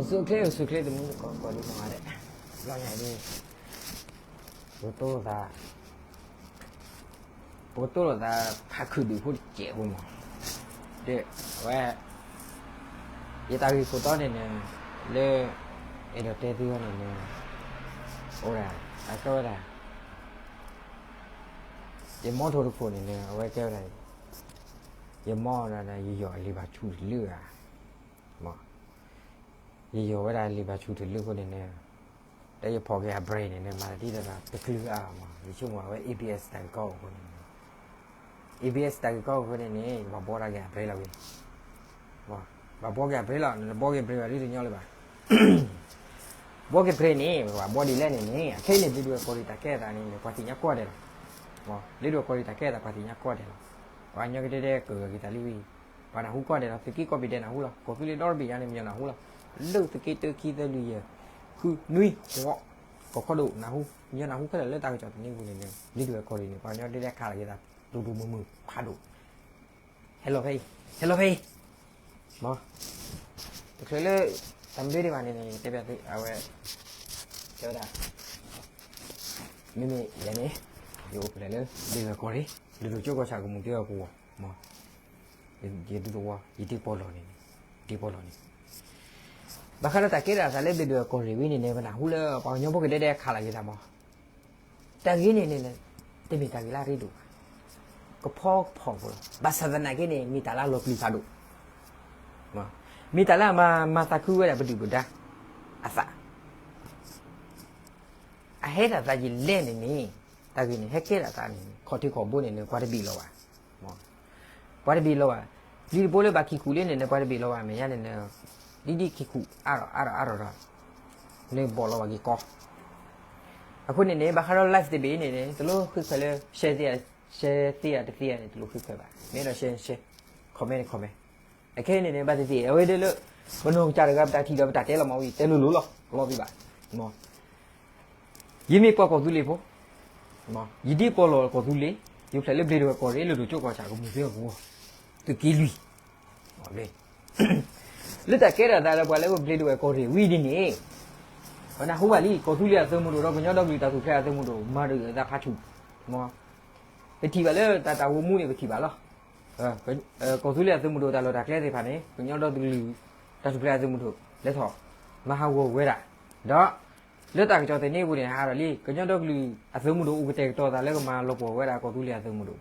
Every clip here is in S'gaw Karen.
အိၣ်ဆူၣ်အိၣ်ချ့ အိၣ်ဆူၣ်အိၣ်ချ့ တမူတကိးကိးဒ်နီၢ်ဂၤဒဲး, ဘျီညါဒ် ပကတိၢ်လိာ်သး, ပကတိၢ်လိာ်သးဖးခုးဒုးဖိတစဲးဖိမး, ဒီး အဝဲ ယတၢ်ဂ့ၢ်ခိၣ်တီန့ၣ်န့ၣ် လၢ အဲၣ်ဒိးတဲသုဂီၢ်န့ၣ်န့ၣ် အိၣ်ဒၣ် အကဲဝဲဒၣ် ယမီထိၣ်တခိၣ်န့ၣ်န့ၣ် အဝဲကဲဝဲဒၣ် ယမီဒီး ယယီၢ်အလံာ်ဘၣ်ဆူၣ်တလၢဧါ, မး ယယီၢ်ဝဲဒၣ်လံာ်ဘၣ်ဆူၣ်တလၢအဃိန့ၣ်န့ၣ် တၢ်ယဖီၣ်က့ၤအ brake န့ၣ်န့ၣ် မၤတံၢ်တၢ်တကျုၤအါမး, ယဆိကမိၣ်အဝဲ A B S တၢ်ဂ့ၢ်ကီအိၣ်အဃိန့ၣ်န့ၣ် A B S တၢ်ဂ့ၢ်ကီအိၣ်အဃိန့ၣ်န့ၣ် ဘၣ်ဘှီတၢ်က့ၤအ brake လီၤဝံၤ, ဘၣ်ဘှီက့ၤအ brake လီၤ, နတဘှီက့ၤ brake ဘၣ်ဒ်တညီလၢၤဘၣ်. ဘှီက့ၤ brake န့ၣ် ပဘၣ်ဘှီဒ်လဲၣ်န့ၣ်န့ၣ် အခဲအံၤန့ၣ် ဘျ့ဒဝဲၢ်ကီၢ်ရ့ၣ်တၢ်ကဲအသးန့ၣ်န့ၣ် ပှၤသ့ၣ်ညါကိးဂၤဒဲးလီၤ. ဘျ့ဒဝဲၢ်ကီၢ်ရ့ၣ်တၢ်ကဲအသး ပှၤသ့ၣ်ညါကိးဂၤဒဲးလီၤ. ပှၤကညီကဒဲကဒဲကဂၤက့ၤတၢ်လံဝံၤ ပှၤနၢ်ဟူကိးဂၤဒဲးလီၤ, သုးက့ကိးဘ့ၣ်ဒဲးနၢ်ဟူလီၤ, ကီၢ်သူလ့ၤဒီတဘ့ၣ်ညါန့ၣ် မညီနၢ်ဟူလီၤ, လၢသုးက့တၢ ခံ သၢ လွံၢ် ယဲၢ် ဃု နွံ ဃိး, ကီၢ်ခီဒိၣ်နၢ်ဟူ, မညီနၢ်ဟူခဲလၢာ်လၢတၢ်ကစီၣ်တနံၤပူၤန့ၣ်န့ၣ် ဘျ့ဒဝဲၢ်ကီၢ်ရ့ၣ်န့ၣ် ပှၤကညီဒဲကဒဲခးလီၤက့ၤသး ဒိၣ်ဒိၣ်မုၢ်မုၢ်ဖးဒိၣ် ဟဲလီၤဖဲအံၤ, ဟဲလီၤဖဲအံၤ, မး, တချုးလၢ တၢ်မနုၤဒံးဘၣ်န့ၣ်န့ၣ် တဲဘၣ်သု အဝဲ တဲဝဲဒၣ် မ့မ့ၢ်ယၤန့ၣ် ယအိၣ်ဖျဲၣ်လၢ ဘျ့ဒဝဲၢ်ကီၢ်ရ့ၣ် ဒိၣ်ဒိၣ်ကၠိကီၢ်ဆၣ်ကမူၤသ့အကဝီၤ, မး, ယဒူသဝီ ယဒ့ပီၢ်လီၢ်န့ၣ်, ဒ့ပီၢ်လီၢ်န့ၣ်, ဘၣ်ဃးဒီးတၢ်ကဲထီၣ်အသးလၢဘျ့ဒဝဲၢ်ကီၢ်ရ့ၣ်ဝံၤန့ၣ်န့ၣ် ပနၢ်ဟူလၢပှၤကညီဖိကဒဲဒဲခးလီၤက့ၤသးမး တၢ်ဂ့ၢ်န့ၣ်န့ၣ် တမ့ၢ်တၢ်ဂ့ၢ်လၢအရ့ဒိၣ်ဘၣ်, ကဖီကဖီဖိလီၤ, ဘၣ်ဆၣ်သနာ်က့န့ၣ် မ့ၢ်တၢ်လၢအလီၤပျံၤဖးဒိၣ်, မ့ၢ်တၢ်လၢအမၤမၤသးခုဝဲဒၣ်ပဒုၣ်ပဒါအသး, အဟဲဒၣ်သးယံာ်လဲၣ်န့ၣ်န့ၣ်, တၢ်ဂ့ၢ်န့ၣ် ဟဲကဲဒၣ်သးန့ၣ် ခီၣ်ထံးခီၣ်ဘိန့ၣ်န့ၣ် ပှၤတဘ့ၣ်လီၤဘၣ်, ပှၤတဘ့ၣ်လီၤဘၣ်, ပျံၤတဘိလၢဘၣ်ခံခူၣ်လံန့ၣ်န့ၣ် ပှၤတဘ့ၣ်လီၤဘၣ် မဲာ်ညါန့ၣ်န့ၣ်, ဒ်ဒ်ခံခူၣ် အါထီၣ်အါထီၣ်အါထီၣ်ဒီး န့ၣ်ဘီၣ်လီၤဘၣ်က့ၤကီ, အဃိန့ၣ်န့ၣ် ဘၣ်ဃးဒီး live တဘ့ၣ်န့ၣ်န့ၣ် တလိၣ်ဃ့ခွဲးလၢ share သ့ share သ့ဧါတသ့ဧါန့ၣ် တလိၣ်ဃ့ခွဲးဘၣ်, မ့ၢ်ဒီး share share, comment န့ၣ် comment, အခဲအံၤန့ၣ်န့ၣ် ဘၣ်သ့ၣ်သ့ၣ် အဝဲဒၣ်လၢ ပနီၢ်ကစၢ်တဂၤပတၢ်ထံၣ်ဒီးပတၢ်တဲလီၤမးဝံၤ တဲလိၤလိၤလီၤ လီၤသံဘၣ်, မး ယမ့ၢ်ပှၤကီၢ်သူလ့ၤဖိ, ယဒ့ပီၢ်လီၢ်ကီၢ်သူလ့ၤ, ယအိၣ်ဖျဲၣ်လၢဘျ့ဒဝဲၢ်ကီၢ်ရ့ၣ် လၢဒိၣ်ကၠိကီၢ်ဆၣ်ကမူၤသ့အကဝီၤ, သုးက့လွံၢ်, လၢတၢ်ကဲထီၣ်သးလၢပှၤလၢပဘျ့ဒဝဲၢ်ကီၢ်ရ့ၣ်ဝံၤန့ၣ်န့ၣ်, ပနၢ်ဟူဘၣ်လံ ကီၢ်သူလ့ၤအသုးမုၢ်ဒိၣ်ဒီးကညီဒီကလုာ်တၢ်ထူၣ်ဖျဲးအသုးမုၢ်ဒိၣ် မၤဒုးအသးဖးဆူၣ်, မး ပထံၣ်ဘၣ်လၢတၢ်တၢ်ဂီၤမူန့ၣ် ပထံၣ်ဘၣ်လီၤ. ကီၢ်သူလ့ၤအသုးမုၢ်ဒိၣ်တၢ်လီၢ်တၢ်ကျဲသ့ၣ်တဖၣ်န့ၣ် ကညီဒီကလုာ် တၢ်ထူၣ်ဖျဲးအသုးမုၢ်ဒိၣ် လဲၤထီၣ်မၤဟးဂီၤဝဲဒၣ်, ဒီး လၢတၢ်ကစီၣ်သန့အပူၤန့ၣ် ဟးဒီးလံ ကညီဒီကလုာ်အသုးမုၢ်ဒိၣ်အိၣ်ကတဲာ်ကတီၤသးလၢကမၤလီၤပှီၢ်ဝဲဒၣ်ကီၢ်သူလ့ၤအသုးမုၢ်ဒိၣ်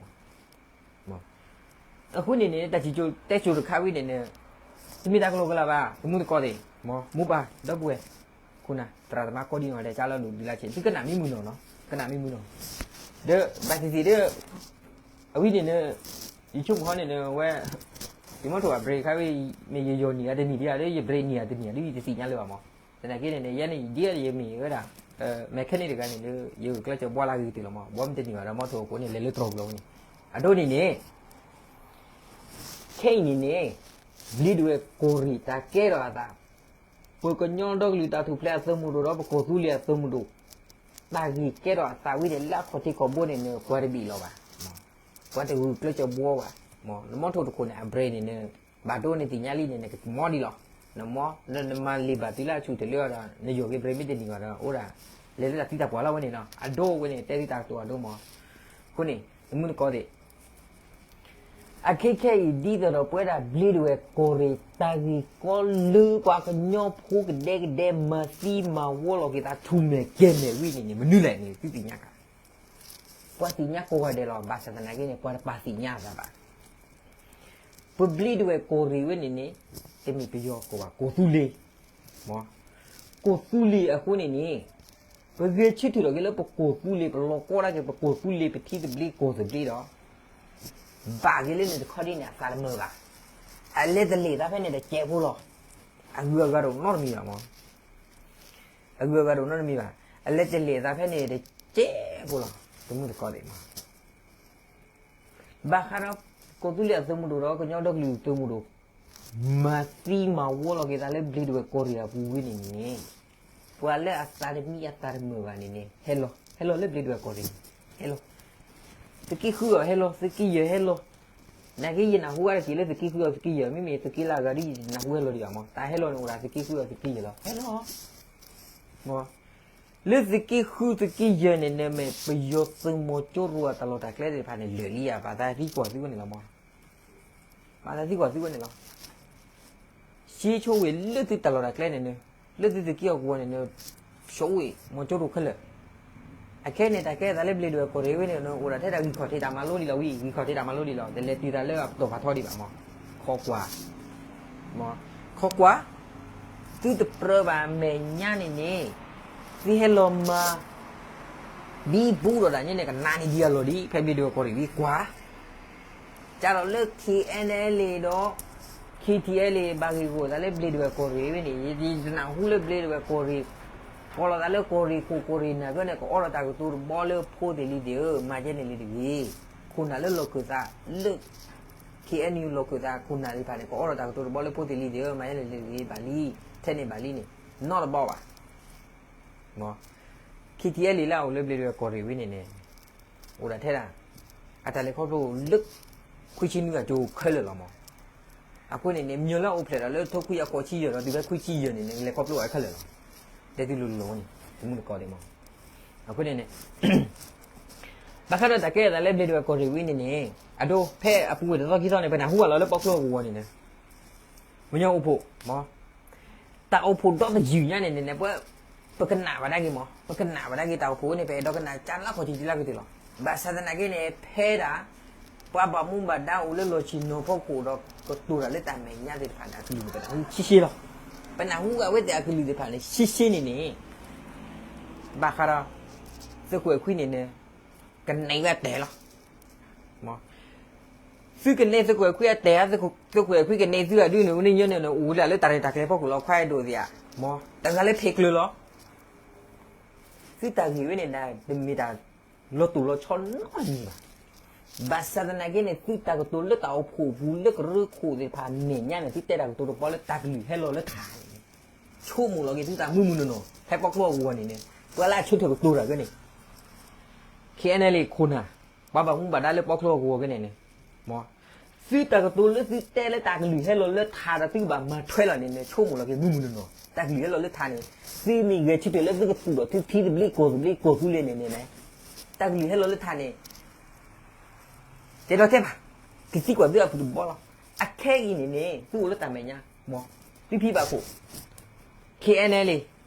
အဃိန့ၣ်န့ၣ် တၢ်စံၣ်စိၤတဲစိၤတခါဝံၤန့ၣ်န့ၣ် တမ့ၢ်တၢ်ကလီကလီဘၣ် တမူတကိးသ့ၣ် မ့ၢ်မိၢ်ပၢ်ဒီပုၢ်ဝဲၢ် ခိၣ်နၢ် သရၣ်သမါကိးဒံးနီၢ်ဂၤဒဲး ကၢ်လီၤဒိၣ်ဒုးလၢ်ဆ့ သုကနၣ်မ့ၢ်မုာ်နီၢ်နီၢ် ကနၣ်မ့ၢ်မုာ်နီၢ် ဒီးဘၣ်သ့ၣ်သ့ၣ်ဒီး အဝံၤန့ၣ်န့ၣ် ယဆိကမိၣ်ဟီန့ၣ်န့ၣ် ဝဲ ယမီထိၣ်အ brake ခါဝံၤ မ့ၢ်ယယီၢ်နံၣ်အတနံၣ်ဒံးဧါ ဒီးယ brake နံၣ်အတနံၣ်ဧါ ဒီးယတသ့ၣ်ညါလၢၤဘၣ်မး သနာ်က့န့ၣ်န့ၣ် ယဲန့ၣ် ယဒ်အံၤယမ့ၢ်ဝဲဒၣ် mechanic တဂၤန့ၣ်ဒီး ယဂုာ်ကျဲးစၢးဘှီလၢအဂ့ၤကတၢၢ်လီၤမး ဘှီမ့ၢ်တန့ၢ်ဘၣ်ဒီး မီထိၣ်အကိးန့ၣ် လဲၤလၢတြီၤပူၤလီၤဝဲန့ၣ် အဒိန့ၣ်န့ၣ် ခဲအံၤန့ၣ်န့ၣ် ဘျ့ဒဝဲၢ်ကီၢ်ရ့ၣ်တၢ်ကဲထီၣ်အသး ပကညီဒီကလုာ်တၢ်ထူၣ်ဖျဲးအသုးမုၢ်ဒိၣ်ဒီး ပကီၢ်သူလ့ၤအသုးမုၢ်ဒိၣ် တၢ်ဂ့ၢ်ကဲထီၣ်အသးဝံၤန့ၣ် လၢအခီၣ်ထံးခီၣ်ဘိန့ၣ်န့ၣ် ပှၤတဘ့ၣ်လီၤဘၣ် ပှၤတဂုာ်ကျဲးစၢးဘှီဘၣ် နမီထိၣ်တခိၣ်န့ၣ် အ brake န့ၣ်န့ၣ် ဘၣ်ဒိန့ၣ်သ့ၣ်ညါလံန့ၣ်န့ၣ် ကမီဒံးလီၤ နမီ လၢနမၤလံာ်ဘၣ်သုလၢအဆူၣ်တလၢအီၤဒီး နယီၢ်က့ၤ brake မ့ၢ်တန့ၢ်ဘၣ်ဒီး အိၣ်ဒၣ် လဲၤလၢတၢ်သံတၢ်ပှၢ်လီၤဝဲန့ၣ်နီၤ အဒိဝဲန့ၣ် တဲသုတၢ်ကတိၤအဒိမး အဃိန့ၣ် နမုၢ်နကီၢ်သ့ၣ် အခဲခဲအံၤ ဒ်သိးဒီးပဝဲဒၣ်ဘျ့ဒဝဲၢ်ကီၢ်ရ့ၣ် တၢ်ဂ့ၢ်ကီလၢပှၤကညီဖိကဒဲကဒဲ မၤသံမၤဝီလီၤက့ၤသး ထူၣ်မဲာ်ကဲၤမဲာ်ဝံၤန့ၣ်န့ၣ် မနုၤလဲၣ်န့ၣ် သုသ့ၣ်ညါကါ ပှၤသ့ၣ်ညါကိးဂၤဒဲးလီၤ ဘၣ်ဆၣ်သနာ်က့န့ၣ် ပှၤတပာ်သ့ၣ်ညါအသးဘၣ် ပဘျ့ဒဝဲၢ်ကီၢ်ရ့ၣ်ဝဲန့ၣ်န့ၣ် တမ့ၢ်ပယီၤကိးဘၣ် ကီၢ်သူလ့ၤ မ့ၢ် ကီၢ်သူလ့ၤအဃိန့ၣ်န့ၣ် ပဂဲၤဆၢထၢၣ်ထီၣ်က့ၤလၢပကီၢ်သူလ့ၤ ပလီၤကီတၢ်က့ၤ ပကီၢ်သူလ့ၤ ပထံသဘျ့ကီၢ်သဘျ့ဒီး ဘၣ်က့ၤလၢန့ၣ်တခီဒ်န့ၣ် အသးတမုာ်ဘၣ်. အလဲၤတလ့ၣ်သးဖဲန့ၣ်တစဲးဖိလီၤ. အဂုၤအဂၤတအိၣ်နီတမံၤဘၣ်မး. အဂုၤအဂၤတအိၣ်နီတမံၤဘၣ်. အလဲၤတလ့ၣ်သးဖဲန့ၣ်တစဲးဖိလီၤ. တမုၢ်တကိးသ့ၣ်မး ဘၣ်ဃးဒီး ကီၢ်သူလ့ၤအသုးမုၢ်ဒိၣ်ဒီး ကညီဒီကလုာ်သုးမုၢ်ဒိၣ် မၤသံမၤဝီလီၤက့ၤသးလၢဘျ့ဒဝဲၢ်ကီၢ်ရ့ၣ်အပူၤဝံၤန့ၣ်န့ၣ် ပှၤလၢအသးတမံအသးတမုာ်ဘၣ်န့ၣ်န့ၣ် ဟဲလီၤ ဟဲလီၤလၢဘျ့ဒဝဲၢ်ကီၢ်ရ့ၣ်န့ၣ် ဟဲလီၤ. သုးက့ဃုအီၤဟဲလီၤ သုးက့ယဲၢ်ဟဲလီၤ. နာ်က့ယနၢ်ဟူအါတက့ၢ်လၢသုးက့ဃုအီၤသုးက့ယဲၢ် မ့မ့ၢ်သုးက့လၢအဂၤဒ်ယနၢ်ဟူဝဲလီၤဒံးဘၣ်မး, တၢ်ဟဲလီၤန့ၣ်အိၣ်ဒၣ်သုးက့ဃုအီၤသုးက့ယဲၢ်လီၤ. လၢသုးက့ဃုသုးက့ယဲၢ်န့ၣ်န့ၣ် မ့ၢ်ပယီၤသုးမီၤကၠိရိၤအတၢ်လီၢ်တၢ်ကျဲသ့ၣ်တဖၣ်န့ၣ် လၢာ်လံဧါ, ဘၣ်သးသံကွၢ်သုဝဲန့ၣ်လီၤမး. ဘၣ်သးသံကွၢ်သုဝဲန့ၣ်လီၤ. ရှဲဆိဝဲလၢသုတၢ်လီၢ်တၢ်ကျဲန့ၣ်န့ၣ်, လၢသုသုးက့အီၣ်ကဝီၤန့ၣ်န့ၣ်, ဆိဝဲမီၤကၠိရိၤခဲလၢာ်. အခဲန့ၣ် တၢ်ကဲသးလၢဘျ့ဒဝဲၢ်ကီၢ်ရ့ၣ်ဝဲန့ၣ်န့ၣ် အိၣ်ဒၣ်ထဲဒၣ်ဂံၢ်ခီၣ်ထံးတၢ်မၤလိဒံးလီၤဝံၤ, ဂံၢ်ခီၣ်ထံးတၢ်မၤလိဒံးလီၤ. တလဲၤတုၤတၢ်လၢအပတီၢ်ဖးထီဒံးဘၣ်မး, ခိးကွၢ် ခိးကွၢ်, သုတပြၢဘၣ်အမဲာ်ညါန့ၣ်န့ၣ်, သုဟဲလီၤမၤ ဒ်ဘူးဒီးတၢ်ညါန့ၣ် ကနးန့ၢ်ဒံးအလီၢ်ဒံး ဖဲဘျ့ဒဝဲၢ်ကီၢ်ရ့ၣ်ဝံၤကွၢ်. ကဒီးလၢ K N L A ဒီး K T L A ဘၣ်ဂ့ၢ်ဂီၢ်သးလၢဘျ့ဒဝဲၢ်ကီၢ်ရ့ၣ်ဝဲန့ၣ် ယတနၢ်ဟူလၢဘျ့ဒဝဲၢ်ကီၢ်ရ့ၣ်, ကိးလီၤသးလၢကီၢ်ရ့ၣ်ခိၣ်ကီၢ်ရ့ၣ်နၢ်ကၢန့ၣ် ကအိးထီၣ်တၢ်ကတိၤတဘီလၢဖိသ့ၣ်လံၤသ့ၣ်ဧၢ, မၤကဲန့ၣ်လံတဂ့ၤ. ခိၣ်နၢ်လၢလီၤခၢၣ်သးလၢ K N U လီၤခၢၣ်သးခိၣ်နၢ်သ့ၣ်တဖၣ်န့ၣ် ကအိးထီၣ်တၢ်ကတိၤတဘီလၢဖိသ့ၣ်လံၤသ့ၣ်ဧၢ, မၤကဲန့ၣ်လံတဂ့ၤဘၣ်လံ, ထဲန့ၣ်ဘၣ်လံန့ၣ်, နီတဘီဘၣ် K T L A လၢအအိၣ်လၢဘျ့ဒဝဲၢ်ကီၢ်ရ့ၣ်ဝံၤန့ၣ်န့ၣ်, အိၣ်ဒၣ်ထဲဒၣ် အတၢ်လဲၤခီဖျိလၢ ခွံဆံနွံဂၤကၠိခဲလၢာ်လီၤမး. အဃိန့ၣ်န့ၣ် မညီလၢအအိၣ်ဖျဲၣ်ဒီးလၢထိခွံကယၤဃိးဆံယဲၢ်ဒီး တုၤဖဲခွံဆံယဲၢ်န့ၣ်န့ၣ် လဲၤခီဖျိအခဲလၢာ်လီၤ. တဲသုလိၤလိၤန့ၣ် တမူတကိးဒံးမး. အဃိန့ၣ်န့ၣ် ဘၣ်ဃးဒီးတၢ်ကဲအသးလၢဘျ့ဒဝဲၢ်ကီၢ်ရ့ၣ်ဝံၤန့ၣ်န့ၣ် အဒိဖဲအပူၤကွံာ်တသီခံသီန့ၣ် ပနၢ်ဟူဘၣ်လီၤလၢပီၣ်ကျိအကဝီၤန့ၣ်န့ၣ် မညီအိၣ်ဖှိၣ်မး, တၢ်အိၣ်ဖှိၣ်ဒီတယုၢ်ညါန့ၣ်န့ၣ် ပ ပကနၣ်ဘၣ်ဒၣ်က့ၤမး, ပကနၣ်ဘၣ်ဒၣ်က့ၤတၢ်အိၣ်ဖှိၣ်ဝဲန့ၣ် ပအဲၣ်ဒိးကနၣ်ကၢ်လၢခီၣ်ထံးတလါကတၢၢ်လီၤ. ဘၣ်ဆၣ်သနာ်က့န့ၣ် ဖဲဒၣ် ပှၤဘၣ်မူဘၣ်ဒါအိၣ်လၢလီၢ်ဆ့ၣ်နီၤဖီခိၣ်ဒီး ကတိၤတၢ်လၢတၢ်မဲာ်ညါသ့ၣ်တဖၣ်န့ၣ် အကလုၢ်န့ၣ် ပနၢ်ဟူဆံးဆံးလီၤ. ပနၢ်ဟူအဝဲသ့ၣ်အကလုၢ်သ့ၣ်တဖၣ်န့ၣ် ဆံးဆံးန့ၣ်န့ၣ် ဘၣ်ဃးဒီး သုးခိၣ်အဲၣ်ခွံန့ၣ်န့ၣ် ကနဲဝဲတဲာ်လီၤ. သုကနဲသုးခိၣ်အဲၣ်ခွံအတဲာ်ဧါ, သုးခိၣ်အဲၣ်ခွံကနဲသုဂၤဒုန့ၣ် ဝဲန့ၣ်ညီန့ၣ်န့ၣ် အိၣ်ဝဲဒၣ်လၢတၢ်ရဲၣ်တၢ်ကျဲၤဖီခိၣ်လီၤ. ခွါအဲၣ်ဒိးသ့ၣ်ဧါ, မ့ၢ်တဂၤလၢဖံးကျၢၤလီၤ. သုတၢ်ဂ့ၢ်ဝဲန့ၣ် တမ့ၢ်တၢ်လီၤတိၢ်လီၤဆီနီတမံၤဘၣ်. ဘၣ်ဆၣ်သနာ်က့န့ၣ် သုတၢ်ကတိၤလၢတၢ်အိၣ်ဖှိၣ်အပူၤလၢကရၢခိၣ်သ့ၣ်တဖၣ်အမဲာ်ညါန့ၣ် သုတဲတၢ်ကတိၤတဘီလၢတၢ်ကလုၢ်ဟဲလီၤလၢထးန့ၣ် ဆိကမိၣ်လီၤက့ၤသုသးမုၢ်မုၢ်နီၢ်နီၢ် ဖဲပီၣ်ကျိအကဝီၤန့ၣ်န့ၣ် ပှၤလၢအဆၢထၢၣ်ကတိၤတၢ်ကဲန့ၣ် ခဲအံၤန့ၣ်လံ ခိၣ်နၢ် ပှၤဘၣ်မူဘၣ်ဒါလၢပီၣ်ကျိအကဝီၤကဲန့ၣ်န့ၣ် သုတၢ်ကတိၤလၢသုတဲလၢတၢ်ကလုၢ်ဟဲလီၤလၢထးဒီးသုကဘၣ်မၤထွဲလီၤန့ၣ်န့ၣ် ဆိကမိၣ်လီၤက့ၤမုၢ်မုၢ်နီၢ်နီၢ် တၢ်ကလုၢ်ဟဲလီၤလၢထးန့ၣ် သုမ့ၢ်ဂဲၤဆၢထၢၣ်လၢသုကသူၣ်ထီၣ်သုထံသဘျ့ကီၢ်သဘျ့ကီၢ်သူလ့ၤ န့ၣ်န့ၣ် တၢ်ကလုၢ်ဟဲလီၤလၢထးန့ၣ် တဲဒီးတဲဘၣ် ကသံကွၢ်သုအပူၤတဘီလီၤ. အခဲအံၤန့ၣ်န့ၣ် သုအိၣ်လၢတၢ်မဲာ်ညါ မ့ၢ် သုဖံဘၣ်ခိၣ် KNLA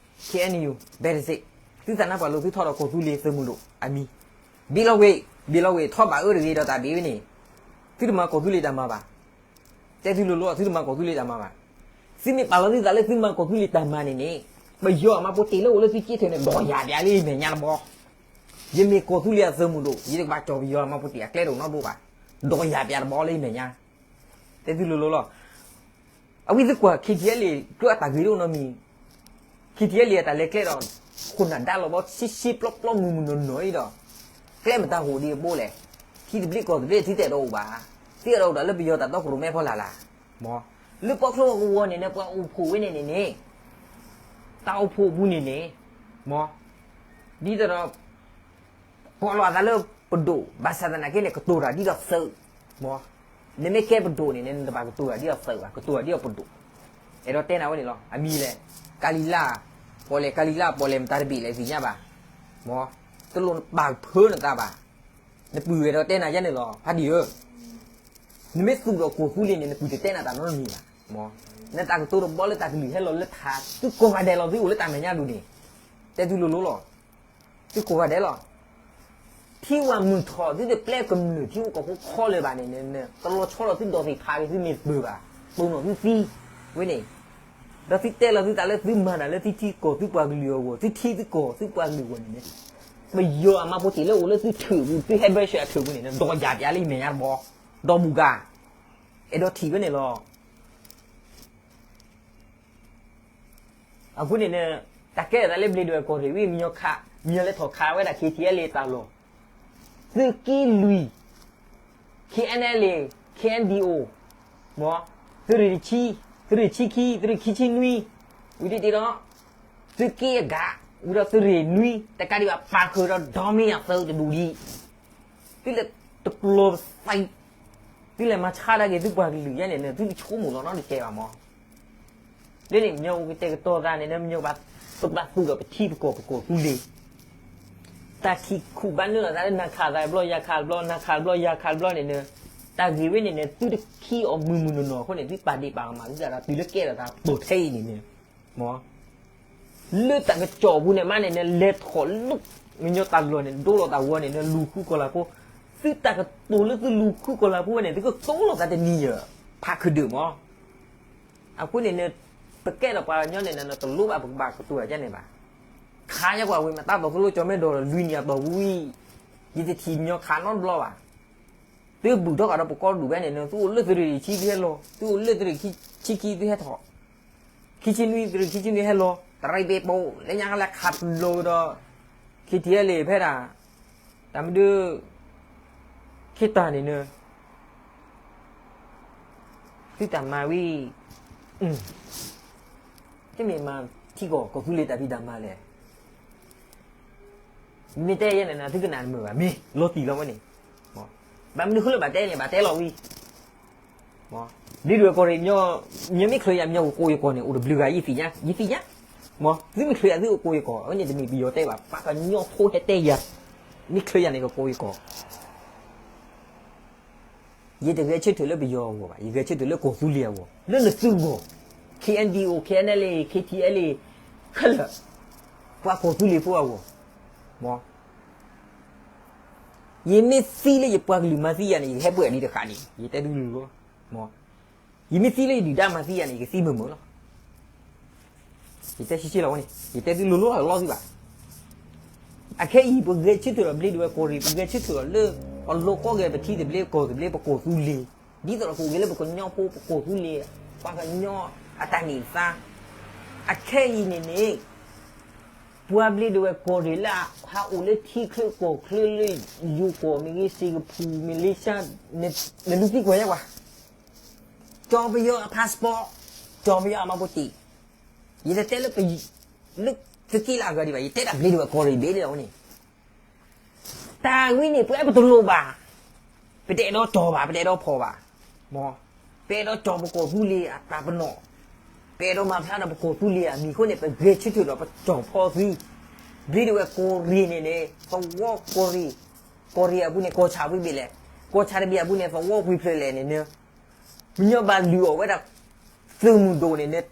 KNU ဘဲတစ့ၣ် သုသးနါပှၢ်လိာ်သုထီၣ်ဒီးကီၢ်သူလ့ၤသုးမုၢ်ဒိၣ်အမံၤ ဘ့ၣ်လီၤဝ့ၢ် ဘ့ၣ်လီၤဝ့ၢ် ထီၣ်ဘၣ်အၢတဂ့ၤဒီးတၢ်ဘ့ၣ်ဝဲန့ၣ် သုတမၤကီၢ်သူလ့ၤတၢ်မၤဘၣ်. တဲသုလိၤလိၤ သုတမၤကီၢ်သူလ့ၤတၢ်မၤဘၣ်. သုမ့ၢ်ပာ်လီၤသုသးလၢသုမၤကီၢ်သူလ့ၤတၢ်မၤန့ၣ်န့ၣ် ပယီၤအမါဖိတ့ၢ်လၢအိၣ်လၢသုစ့ထၢၣ်န့ၣ် ဒီးယၤပျးလၢယမဲာ်ညါတဘီ ယမ့ၢ်ကီၢ်သူလ့ၤအသုးမုၢ်ဒိၣ် ယတကဘၣ်ကၠီၣ်ပယီၤအမါဖိတ့ၢ်အကျဲတအိၣ်နီတဘိဘၣ်. ဒီးယၤပျးတဘီလၢယမဲာ်ညါ တဲသုလိၤလိၤလီၤ. အဝဲသ့ၣ်ကွၢ် KTLA ကျိအတၢ်ဂ့ၢ်တအိၣ်နီတမံၤ KTLA အတၢ်လဲၤကျဲဒီး ခိၣ်နၢ်ဒါလီၤဘီ ဆှံဆှံပျီပျီမုၢ်မုၢ်နီၢ်နီၢ်အံၤဒီး ကျဲမတၤဟိၣ်ဒံးအဘိလဲၣ်. ထံသဘျ့ကီၢ်သဘျ့ထံတအဲၣ်ဒိးအိၣ်ဘၣ်. သ့အဲၣ်ဒိးအိၣ်ဒီးလၢပယီၤတၢ်တီကရိၣ်မဲဖီလာ်လၢ်. မ့ၢ် လၢပီၣ်ချၢကဝီၤန့ၣ်န့ၣ် ပှၤအိၣ်ဖှိၣ်ဝဲန့ၣ်န့ၣ်န့ၣ် တၢ်အိၣ်ဖှိၣ်အပူၤန့ၣ်န့ၣ် မ့ၢ် ဒ်သိးဒီး ပီၣ်လီၤအသးလၢပဒိၣ် ဘၣ်ဆၣ်သနာ်က့န့ၣ် ကတိၤတၢ်ဒ်သိးသုး မ့ၢ် နမ့ၢ်ကဲပဒိၣ်န့ၣ်န့ၣ် နတဘၣ်ကတိၤတၢ်ဒ်သိးသုးဘၣ် ကတိၤတၢ်ဒ်သိးပဒိၣ် အဲၣ်ဒိးတဲနၤဝဲန့ၣ်လီၤ. အမံၤလဲၣ် ကၤလံၤလါ ပီၣ်လဲၣ်ကၤလံၤလါ ပီၣ်လဲၣ်မတၤတဘ့ၣ်လဲၣ်သ့ၣ်ညါဘၣ် မ့ၢ် တလိၣ်နပာ်ကဖၢနသးဘၣ်. နပုၢ်အဲၣ်ဒိးတဲနၤယဲန့ၣ်လီၤ ဖါဒံၣ်ဧၢ နမ့ၢ်သူၣ်ထီၣ်ကီၢ်သူလ့ၤန့ၣ် နပုၢ်တတဲနၤတၢ်နီတမံၤဘၣ်. မ့ၢ် နတၢ်ကတိၤတဘီလၢတၢ်ကလုၢ်ဟဲလီၤလၢထး သုကိးဂၤဒဲးလီၤ သုအိၣ်လၢတၢ်မဲာ်ညါဒိၣ်န့ၣ် တဲသုလိၤလိၤလီၤ. သုကိးဂၤဒဲးလီၤ. ထံဝၣ်မုၢ်ထီၣ် သုတပျဲကမျၢၢ်ထံဖိကီၢ်ဖိခီလၢၤဘၣ်န့ၣ် တလီၤဆီဒီးသုဒိးသ့ၣ်ဖးက့ၤ သုမ့ၢ်ပၢၢ်ဘၣ် တိၢ်နီၣ်သုသံဝဲန့ၣ် ဒီးသုတဲလီၤသုသးလၢသုမၤတၢ်လၢသုထံကီၢ်သုပှၤကလုာ်အဂီၢ် သုထံသုကီၢ်သုပှၤကလုာ်အဂီၢ်န့ၣ်န့ၣ် ပယီၤအမါဖိတ့ၢ်လၢအိၣ်လၢသုထၢၣ်ပူၤ သုဟဲဘၢရှၢၣ်အထၢၣ်ပူၤန့ၣ် ဒီးယၤပျးလၢယမဲာ်ညါတဘီ ဒီးဘူးကါ အဲၣ်ဒိးထံၣ်ဝဲန့ၣ်လီၤ. အဃိန့ၣ်န့ၣ် တၢ်ကဲအသးလၢဘျ့ဒဝဲၢ်ကီၢ်ရ့ၣ်ဝံၤ မညီခး မညီလဲၤထီၣ်ခးဝဲဒၣ် KTLA တၢ်လီၢ် သုးက့လွံၢ် KNLA KNDO မ့ၢ် သုးရ့ၣ်တဆံ သုးရ့ၣ်ဆံခံ သုးရ့ၣ်ခံဆံနွံ ဝံၤတ့ၢ်တ့ၢ်ဒီး သုးက့အဂၤ ဝံၤဒီးသုးရ့ၣ်နွံ တကးဒံးဘၣ်ပာ်ဃုာ်ဒီး ဒီမ့ၢ်အသုးတဒူၣ်ဒံး သုလဲၤတကျိၤသး သုလဲၤမၤဆါဒၣ်က့ၤသုပှၤကလုာ်ယါန့ၣ် သုတဆိကမိၣ်လီၤနီတစဲးဘၣ်မး. ဒ်န့ၣ် မညီအိၣ်ကတဲာ်ကတီၤသးန့ၣ် မညီဘၣ်ပဘၣ်သူၣ်ဒီးပထံပကီၢ်ပကီၢ်သူလ့ၤ တၢ်ခံးခူၣ်ဘၣ်နုာ်လီၤသးလၢနၤခးသးတဘျီ ယၤခးတဘျီ နၤခးတဘျီ ယၤခးတဘျီန့ၣ်န့ၣ်, တၢ်ဂ့ၢ်ဝဲန့ၣ်န့ၣ် သုတခံးအီၤမုၢ်မုၢ်နီၢ်နီၢ်အဃိန့ၣ် သုပာ်ဒ့ၣ်ပာ်ကမၣ်သုသးဒီး တုၤလၢကဲထီၣ်သးပိာ်ထဲအံၤန့ၣ်န့ၣ်, မ့ၢ် လၢတၢ်ကစီၣ်ပူၤန့ၣ်မးန့ၣ်န့ၣ် လဲၤထီၣ်လၢ မညီတၢ်လီၢ်န့ၣ် ဒိလီၤသးဝီန့ၣ်န့ၣ် လူၤဃုကီၢ်လၤဖိ, သုတၢ်ကတိၤလၢသုလူၤဃုကီၢ်လၤဖိဝဲန့ၣ် သုကတိၤလီၤသးတနံၤယဲၢ် ဖးခုဒုးမး. အဃိန့ၣ်န့ၣ် ပကဲထီၣ်ပှၤကညီန့ၣ်န့ၣ် တလိၣ်ဘၣ်ပကဘၣ်ကတိၤတၢ်ကဲန့ၣ်ဘၣ်. ခါညါကွၢ်ဝံၤ မ့ၢ်တၢ်တီၤသိလိကၠီၤမဲဒီးလွံၢ်နံၣ်အတီၢ်ဝံၤ ယတထံၣ်ညီခးနီတဘျီဘၣ်. သုဘူၣ်ထီၣ်ဃာ်ဒီးပကီၢ်ဒူၣ်ဖဲန့ၣ်န့ၣ် သုအိၣ်လၢသုးရ့ၣ်ဆံသုဟဲလီၤ, သုအိၣ်လၢသုးရ့ၣ်ဆံခံသုဟဲထီၣ်, ခံဆံနွံသုးရ့ၣ်ခံဆံနွံဟဲလီၤ, တရံးပ့ၤပိာ် လၢညါလၢခးပျိၤဒီး ခံထံၣ်ဟဲလံဖဲဒၣ် တၢ်မဒု ခ့တၢ်န့ၣ်န့ၣ် သုတၢ်မၤဝံၤ တမ့ၢ်မၤထံကီၢ်ကီၢ်သူလ့ၤတၢ်ဖံးတၢ်မၤလဲၣ်. မ့ၢ်တဲယဲန့ၣ် သုကနၣ်တမုာ်ဘၣ် မ့ၢ်လီၤတံၢ်လီၤဝဲန့ၣ်, ဘၣ်မနုၤဃိလၢဘၣ်တဲန့ၣ် ဘၣ်တဲလီၤဝံၤ ဒ်ဒုးဝဲကီၢ်ရ့ၣ် မ့ၢ်မ့ၢ်ချုးယၤ မ့ၢ်ကကိးယကီၢ်န့ၣ် အိၣ်တဘျုးဂၤ ယသ့ၣ်ညါ ယသ့ၣ်ညါ, မ့ၢ်သုမ့ၢ်ချုးယၤသုကကိးယကီၢ် အဝဲန့ၣ်တမ့ၢ်ပယီၤတဲဘၣ် ပှၤကညီဖိဟဲတဲယၤ, မ့ၢ်ချုးယၤန့ၣ်ကကိးယကီၢ် ယတဂဲၤဆၢထၢၣ်လၢပယီၤအဂီၢ်ဘၣ်, ယဂဲၤဆၢထၢၣ်လၢကီၢ်သူလ့ၤအဂီၢ်, လၢနသုဂီၢ်, K N D O, K N L A, K T L A ခဲလၢာ်, ပှၤကီၢ်သူလ့ၤဖိအဂီၢ်, မ့ၢ် ယမ့ၢ်သံလၢယပှၤကလုာ်မၤသံယၤန့ၣ် ယကဟဲပှဲၤဒံးတဃာ်န့ၣ် ယတဲသုလိၤလိၤ, မ့ၢ် ယမ့ၢ်သံလၢယဒုၣ်ဒါမၤသံယၤန့ၣ် ယကသံမုာ်မုာ်လီၤ. ယတဲဆံးဆံးလီၤဝဲန့ၣ် ယတဲသုလိၤလိၤလီၤသုဘၣ်. အခဲအံၤ ပဂဲၤဆၢထၢၣ်ဒီးဘျ့ဒဝဲၢ်ကီၢ်ရ့ၣ် ပဂဲၤဆၢထၢၣ်ဒီးလၢ ပလိၤကီၢ်ဂဲၤပထံသဘျ့ကီၢ်သဘျ့ ပကီၢ်သူလ့ၤ, ဒ်သိးဒီးကအိၣ်က့ၤလၢပကညီဖိပကီၢ်သူလ့ၤ ပှၤကညီအတၢ်န့ၢ်သါ, အခဲအံၤန့ၣ်န့ၣ် ပှၤဘျ့ဒဝဲၢ်ကီၢ်ရ့ၣ်လၢဟးအိၣ်လၢထံချၢကီၢ်ချၢလၢ ယိၤကီၢ်မ့ၢ်ဂ့ၤ စ့ၣ်ကပူၤ မလ့ၡါ နလူၤသံကွၢ်ယဲၢ်ကွၢ် ကၠီပယီၤအ passport, ကၠီပယီၤအ မှတ်ပုံတင်, ယတတဲလၢ လၢသုးက့လၢအဂၤဒံးဘၣ် ယတဲဒၣ်ဘျ့ဒဝဲၢ်ကီၢ်ရ့ၣ်ဘ့ၣ်လီၤန့ၣ်, တၢ်ဝဲန့ၣ် ပှၤပတလိၣ်ဘၣ်, ပတအဲၣ်ဒိးကၠီၤဘၣ် ပတအဲၣ်ဒိးဖီၣ်ဘၣ်, မ့ၢ် ပအဲၣ်ဒိးကၠီၤပကီၢ်သူလ့ၤအတၢ်ပနီၣ်, ပအဲၣ်ဒိးမၤဖျါဒီးပကီၢ်သူလ့ၤအမံၤအဃိန့ၣ် ပဂဲၤဆၢထၢၣ်ဒီးပကၠီၤဖီသု, ဘျ့ဒဝဲၢ်ကီၢ်ရ့ၣ်န့ၣ်န့ၣ် သဝီကီၢ်ရ့ၣ်, ကီၢ်ရ့ၣ်အပူၤန့ၣ် ကီၢ်ဆၣ်ဝံၤဘ့ၣ်လဲၣ်, ကီၢ်ဆၣ်တဘ့ၣ်အပူၤန့ၣ် သဝီကွံာ်ဖျၢၣ်လဲၣ်န့ၣ်န့ၣ် မညီဘၣ်လုၢ်အီၣ်ဝဲဒၣ် သုးမုၢ်ဒိၣ်န့ၣ်န့ၣ်,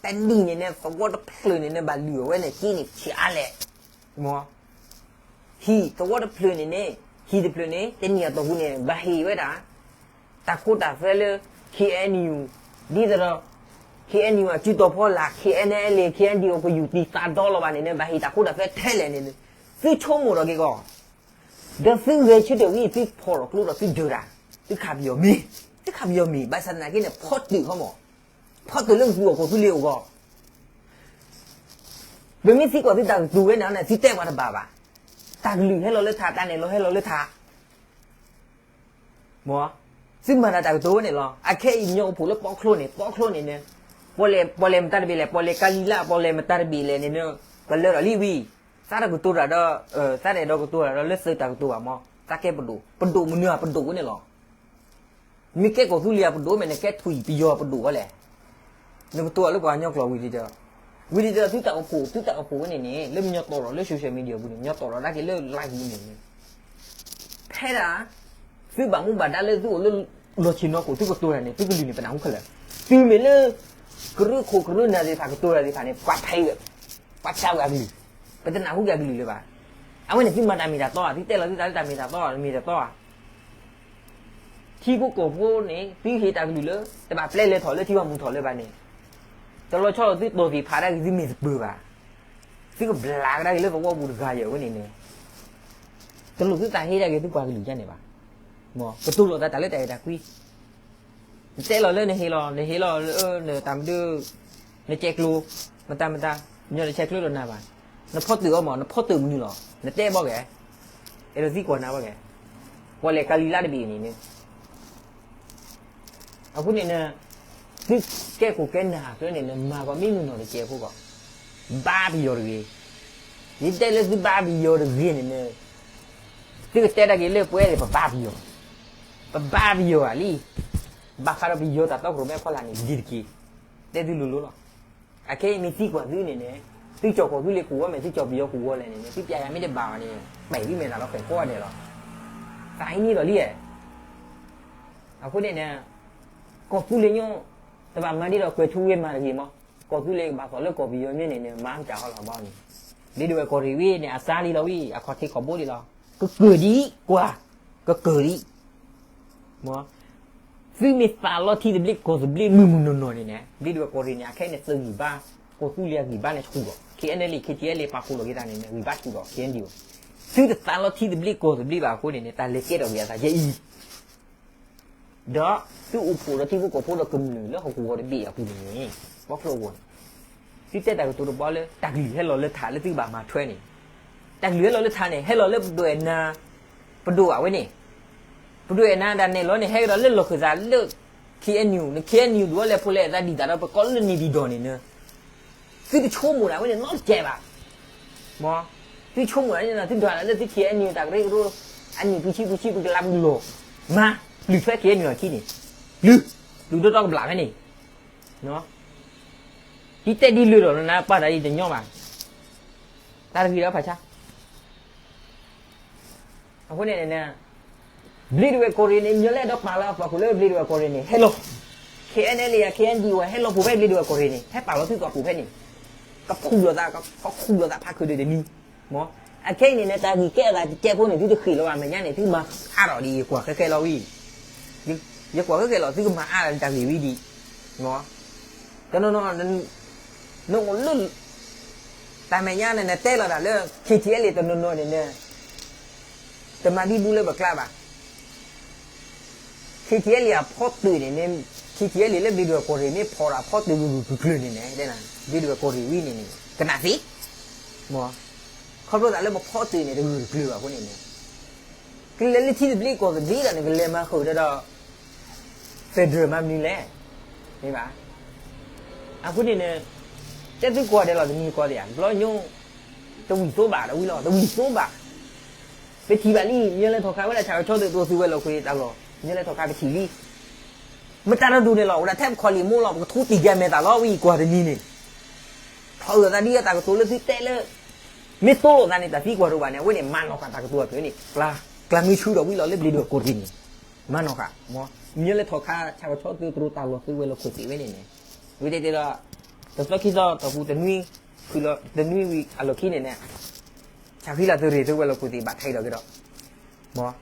တနံၣ်န့ၣ်န့ၣ် သဝီတဖျၢၣ်န့ၣ်န့ၣ် ဘၣ်လုၢ်အီၣ်ဝဲန့ၣ် က့န့ၣ်ဆံးအါလဲၣ်, မ့ၢ် ဟံၣ်သဝီတဖျၢၣ်န့ၣ်န့ၣ်, ဟံၣ်တဖျၢၣ်န့ၣ် တနံၣ်အတီၢ်ပူၤန့ၣ် ဘၣ်ဟ့ၣ်ဝဲဒၣ် တၢ်ခိတၢ်သွဲလၢ K N U, ဒ်သိးဒီး K N U အစုတီၤဖီလာ် K N L A, K N D O ကယူၢ်တံၢ်သးဒီလီၤဘၣ်န့ၣ်န့ၣ် ဘၣ်ဟ့ၣ်တၢ်ခိတၢ်သွဲထဲလဲၣ်န့ၣ်န့ၣ်, သုဆိကမိၣ်ထီၣ်က့ၤကီး, ဒီးသုဂဲၤဆၢထၢၣ်ဝံၤ သုဖီၣ်ထီၣ်ကျိဒီးသုဒၢးတၢ်, သုခးပယီၤမ့ၢ်, သုခးပယီၤမ့ၢ်, ဘၣ်ဆၣ်သနာ်က့န့ၣ် ဖီတုာ်ခီမး, ဖီတုာ်လၢဂုၢ်အီၣ်ကီၢ်သူလ့ၤအဂီၢ် ပမ့ၢ်သံကွၢ်သုတၢ်ကတိၤဝဲန့ၣ်န့ၣ် သုတဲပှၤတဘၣ်ဘၣ်. တၢ်ကလုၢ်ဟဲလီၤလၢထး, တၢ်နဲၣ်လီၤဟဲလီၤလၢထး, မ့ၢ် သုမၤတၢ်တၢ်ကတိၤဝဲန့ၣ်လီၤ. အခဲအံၤ မညီအိၣ်ဖှိၣ်လၢပီချိန့ၣ်, ပီချိန့ၣ်န့ၣ်, ပီလဲၤ, ပီလဲၤမတၤတဘ့ၣ်လဲၣ်, ပီလဲၤကၤလံၤလါ, ပီလဲၤမတၤတဘ့ၣ်လဲၣ်န့ၣ်န့ၣ်, ကလၢထီၣ်လံဝံၤ, သးတၢ်ကတိၤတၢ်ဒီး, သးတအဲၣ်ဒိးကတိၤတၢ်ဒီးလၢသုးတၢ်ကတိၤဘၣ်မး, သးကဲပဒိၣ်, ပဒိၣ်မနုၤအပဒိၣ်ဝဲန့ၣ်လီၤ. မ့ၢ်ကဲကီၢ်သူလ့ၤအပဒိၣ်မ့ၢ် နကဲထွံၣ်ပယီၤအပဒိၣ်ဝဲလဲၣ်. နကတိၤအီၤလၢပှၤကညီကျိာ်ဝံၤဒ်ဒီး, ဝံၤဒ်ဒီး သုတၢ်အိၣ်ဖှိၣ်, သုတၢ်အိၣ်ဖှိၣ်ဝဲန့ၣ်န့ၣ် လၢမညီတီၢ်ထီၣ်လၢ social media ပူၤန့ၣ်, မညီတီၢ်ထီၣ်ဒၣ်က့ၤလၢ live ပူၤန့ၣ်န့ၣ်, ဖဲဒၣ် သုဘၣ်မူဘၣ်ဒါလၢသုအိၣ်လၢ လီၢ်ဆ့ၣ်နီၤခိၣ် သုကတိၤတၢ်န့ၣ် သုကလုၢ်န့ၣ် ပနၢ်ဟူခဲလၢာ်. တုၤမ့ၢ်လၢ ကရၢခိၣ်ကရၢနၢ်သ့ၣ်တဖၣ်ကတိၤတၢ်သ့ၣ်တဖၣ်န့ၣ် ပှၤဖဲးဝဲ, ပှၤဖျါဝဲအကလုၢ်, ပတနၢ်ဟူက့ၤအကလုၢ်လၢၤဘၣ်. အဝဲန့ၣ်သုမၤတၢ်မ့ၢ်တၢ်တီဧါ, သုတဲလီၤသုသးလၢတၢ်မ့ၢ်တၢ်တီဧါ, မ့ၢ်တၢ်တီဧါ. ထံဖိကီၢ်ဖိန့ၣ် သုဟ့ၣ်တၢ်ကလုၢ်လၢ တဘၣ်ပျဲလဲၤထီၣ်လၢထံဂီၢ်မူၤထီၣ်လၢၤဘၣ်န့ၣ်, တလီၤဆီဒီးသုတီၢ်သ့ၣ်ဖးဒၣ်က့ၤသုမ့ၢ်သပၢၤဘၣ်. သုကဘျးကဒါက့ၤလၢသဝီပူၤတဂၤယဲၢ်ဝဲန့ၣ်န့ၣ်, တလိၣ်သုသးဟ့ၣ်ဒၣ်က့ၤသုပှၤကလုာ်ယါန့ၣ်ဘၣ်. ကတိၤလိာ်သးတၢ်လၢတၢ်အဲၣ်တၢ်ကွံ နတဲလီၤလၢနဟ့ၣ်လီၤ, နဟ့ၣ်လီၤလၢနတၢ်မဒု, နကဲကျိၤ, မတၤမတၤ, ညီနုၢ်ဆဲးကျိးဒီးနၤဘၣ်. နဖီၣ်တုာ်အီၤမး, နဖီၣ်တုာ်မနုၤလီၤ. နတဲဘၣ်ဂ့ၤ, အဲၣ်ဒိးသံကွၢ်နၤဘၣ်ဂ့ၤ, ပီၣ်လဲၣ်ကၤလံၤလါတဘ့ၣ်န့ၣ်န့ၣ် အဃိန့ၣ်န့ၣ် သုကဲခိၣ်ကဲနၢ်ကျၢန့ၣ် နမၤကီးမ့ၢ်မုၢ်နီၢ်တကဲးဖိကီး, ဘါပယီၤတဂ့ၤ. ယတဲလၢသုဘါပယီၤတဂ့ၤန့ၣ်န့ၣ်, သုကတဲဒၣ်က့ၤလၢပဝဲန့ၣ် ပဘါပယီၤ, ပဘါပယီၤဧါလံ, ဘၣ်ဃးဒီးပယီၤတၢ်တီခိၣ်ရိၣ်မဲအဖီလာ်န့ၣ် ဒ်တက့ၢ်, တဲသုလိၤလိၤလီၤ. အခဲအံၤမ့ၢ်သံကွၢ်သုန့ၣ်န့ၣ်, သုကၠီၣ်ကီၢ်သူလ့ၤကိၢ်ဝီ မ့ၢ်သုကၠီၣ်ပယီၤကိၢ်ဝီလဲၣ်န့ၣ်န့ၣ် သုပျဲယၤမ့ၢ်တဘၣ်ဘၣ်န့ၣ် ပဲာ်သုမဲာ်သးလီၤဃဲၤကိးဂၤဒဲးလီၤ. သးအံၤန့ၣ်ဒီးလံဧါ. အဃိန့ၣ်န့ၣ် ကီၢ်သူလ့ၤညိ တဘၣ်မၤဒ်ဒီးကွဲၤထူဝ့မၤတဂ့ၤမး, ကီၢ်သူလ့ၤကဘၣ်သိၣ်လၢကီၢ်ပယီၤမ့ၢ်န့ၣ်န့ၣ် မၤမတၤဟီလီၤဘီန့ၣ်, ဘျ့ဒဝဲၢ်ကီၢ်ရ့ၣ်ဝံၤန့ၣ် အစါလံလီၤဝံၤ အခီၣ်ထံးခီၣ်ဘိလံလီၤ. ကကၢၢ်ဒံးကွၢ်, ကကၢၢ်ဒံး သုမ့ၢ်သးလီထံသဘျ့ကီၢ်သဘျ့မုၢ်မုၢ်နီၢ်နီၢ်န့ၣ်န့ၣ် ဘျ့ဒဝဲၢ်ကီၢ်ရ့ၣ်န့ၣ် အခဲအံၤန့ၣ်သုဂံၢ်ဘါ, ကီၢ်သူလ့ၤအဂံၢ်ဘါန့ၣ်ဆူၣ်ဒီး ခ့ၣ်အဲၣ်နဲလ်လ့ၣ် ခ့ၣ်ထံၣ်အဲၣ်လ့ၣ် ပာ်ဖှိၣ်လီၤက့ၤသးန့ၣ်န့ၣ် ဂံၢ်ဘါဆူၣ်ဒီး ခ့ၣ်အဲၣ်ဒံးဝဲ, သုတသးလီထံသဘျ့ကီၢ်သဘျ့ဘၣ်အဃိန့ၣ်န့ၣ် တၢ်လဲၤကဲထီၣ်က့ၤအသးယဲအံၤ ဒီးသုအိၣ်ဖှိၣ်ဒီးထံဖိကီၢ်ဖိဒီးကမျၢၢ်လၢဟီၣ်ခိၣ်ဂီၤတဘ့ၣ်အပူၤန့ၣ်န့ၣ် ဘီဖျိအဂီၢ်န့ၣ်, သုတဲတၢ်ကတိၤတဘီလၢ တၢ်ကလုၢ်ဟဲလီၤလၢထးလၢသုကဘၣ်မၤထွဲန့ၣ်, တၢ်ကလုၢ်ဟဲလီၤလၢထးန့ၣ် ဟဲလီၤလၢပဒိၣ်အဲၣ်နၤ, ပဒိၣ်အဝဲန့ၣ်, ပဒိၣ်အဲၣ်နၤဒၣ်နဲၣ်လီၤန့ၣ် ဟဲကဒီးလၢလီၢ်ခၢၣ်သးလၢ ခ့ၣ်အဲၣ်ယူၣ်န့ၣ် ခ့ၣ်အဲၣ်ယူၣ်ဒုးအီၤလဲၤဖိလဲၤသးဒ်သိးဒီးပကိးလၢန့ၣ်ဒံးဒီးန့ၣ်န့ၣ် သုတဆိကမိၣ်ဒၣ်ဝဲန့ၣ်နီတစဲးဘၣ်. မ်သုဆိကမိၣ်ဒၣ်န့ၣ် သုဒွးဒၣ်လၢသု ခ့ၣ်အဲၣ်ယူၣ် တၢ်ကရၢကရိ, အနံၣ်ပူၤဆံပူၤဆံပူၤကလးပူၤလီၤ, မၤ, ပျုၢ်ထွဲ ခ့ၣ်အဲၣ်ယူၣ် အခံန့ၣ်, ပျုၢ်, ပျုၢ်ဒိၣ်တီကဘျးဖဲန့ၣ်, ဒ်တဲဒ်လၢာ်ဒီးနၤပာ်တၢ်ဒ်တညီဘၣ်, တၢ်တဂ့ၤဒီးဖးဆါ အဃိန့ၣ်န့ၣ် ဘျ့ဒဝဲၢ်ကီၢ်ရ့ၣ်န့ၣ် မ့ၢ်လၢအဲၣ်ဒိးပာ်လီၤအသွၣ်ခိၣ်လၢဘျ့ဒဝဲၢ်ကီၢ်ရ့ၣ်န့ၣ် ဟဲလီၤ, ခ့ၣ်အဲၣ်နဲလ်လ့ၣ် ခ့ၣ်အဲၣ်ဒံးဝဲ ဟဲလီၤပိာ်ဖဲဘျ့ဒဝဲၢ်ကီၢ်ရ့ၣ်န့ၣ် ဟဲပာ်လီၤသုသွၣ်ခိၣ်ဖဲန့ၣ်, ကခူၣ်လိာ်သး, ကခူၣ်လိာ်သးဖးခုးဒီးတနံၤ, မ်, အခဲအံၤန့ၣ်န့ၣ် တၢ်ဂ့ၢ်ကဲအသးတကဲဖိန့ၣ် သုတဃ့ၣ်လီၤဘၣ် မဲာ်ညါန့ၣ် သုကမၤအါထီၣ်ဒံး ယကွၢ်ဃဲဃဲလီၤဝံၤ, ယကွၢ်ဃဲဃဲလီၤ သုကမၤအါထီၣ်တၢ်ဂ့ၢ်ဝံၤဒံး, မ် တနီၤနီၤ နအိၣ်လၢ တၢ်မဲာ်ညါန့ၣ် နတဲလီၤတၢ်လၢ ခ့ၣ်ထံၣ်အဲၣ်လ့ၣ် တနီၤနီၤန့ၣ် တမၤဘံဘူလၢပကျါဘၣ်. ခ့ၣ်ထံၣ်အဲၣ်လ့ၣ်အဖီတၢၣ်န့ၣ်န့ၣ်, ခ့ၣ်ထံၣ်အဲၣ်လ့ၣ်လၢဘျ့ဒဝဲၢ်ကီၢ်ရ့ၣ် မ့ၢ်ဖီၣ်ဒီးအဖီတၢၣ်ဂုာ်ဂုာ်ကျၢၤကျၢၤန့ၣ်န့ၣ်, ဘျ့ဒဝဲၢ်ကီၢ်ရ့ၣ်ဝံၤန့ၣ်န့ၣ် ကနၣ်သ့, မ်, ခီဖျိသးလၢပဖီတၢၣ်န့ၣ် တဂုာ်တကျၢၤဘၣ်အဃိန့ၣ်န့ၣ် ကလဲၤလၢထံသဘျ့ကီၢ်သဘျ့ဒီးန့ၣ် ကလဲၤမၤဃုာ်ဒီး federal မၤမနုၤလဲၣ်, မ့ၢ်ဘၣ်. အဃိန့ၣ်န့ၣ် တဲသုကိးဂၤဒဲးလီၤ တမံၤကိးဂၤဒဲးဧါ, တဘျီညိ တဝံၣ်သိဘၣ်ဒီးဝံၤလီၤ, တဝံၣ်သိဘၣ်. ပထံၣ်ဘၣ်လံ မ့ၢ်လၢထီၣ်ခါဝဲဒၣ်ဆၣ်ကဆီသုးသိသုဝဲလီၢ်ခၢၣ်သးလီၤ, မ့ၢ်လၢထီၣ်ခါပထံၣ်လံ. မတၤတဒူၣ်န့ၣ်လီၤ အိၣ်ဒၣ်ထဲပခီၣ်လံာ်မိၢ်လီၤ ပကထိတံၢ်ကဲမဲာ်သးလီၤ ဝံၤကွၢ်တနံၤန့ၣ် ထီၣ်အုၣ်အသးဒ်အတၢ်ကတိၤလၢသုတဲလၢ မ့ၢ်သိလိာ်သးန့ၣ် တၢ်သံကွၢ်တအိၣ်ဘၣ်န့ၣ် အဝဲန့ၣ် မၤနီၢ်ဃာ်တၢ်ကတိၤအကျၢၤန့ၣ် ကျါမုၢ်ဆူဒီးဝံၤလီၤလၢဘျ့ဒဝဲၢ်ကီၢ်ရ့ၣ်န့ၣ်, မၤနီၢ်ဃာ်, မ်, မ့ၢ်လၢထီၣ်ခါဆၣ်ကဆီသုးသိတၢ်လီၢ်သုဝဲလီၢ်ခၢၣ်သးဝဲန့ၣ်န့ၣ်, ဝံၤတဲတဲဒီး တသီခံသီတီၢ်ပူၤတနွံ, ဖုၣ်လီၤတနွံဝံၤအလီၢ်ခံန့ၣ်န့ၣ်, ဆၣ်ဃံလၤသုးရ့ၣ်သုဝဲလီၢ်ခၢၣ်သးဘၣ်ထဲးဒီးက့ၤဒီး, မ်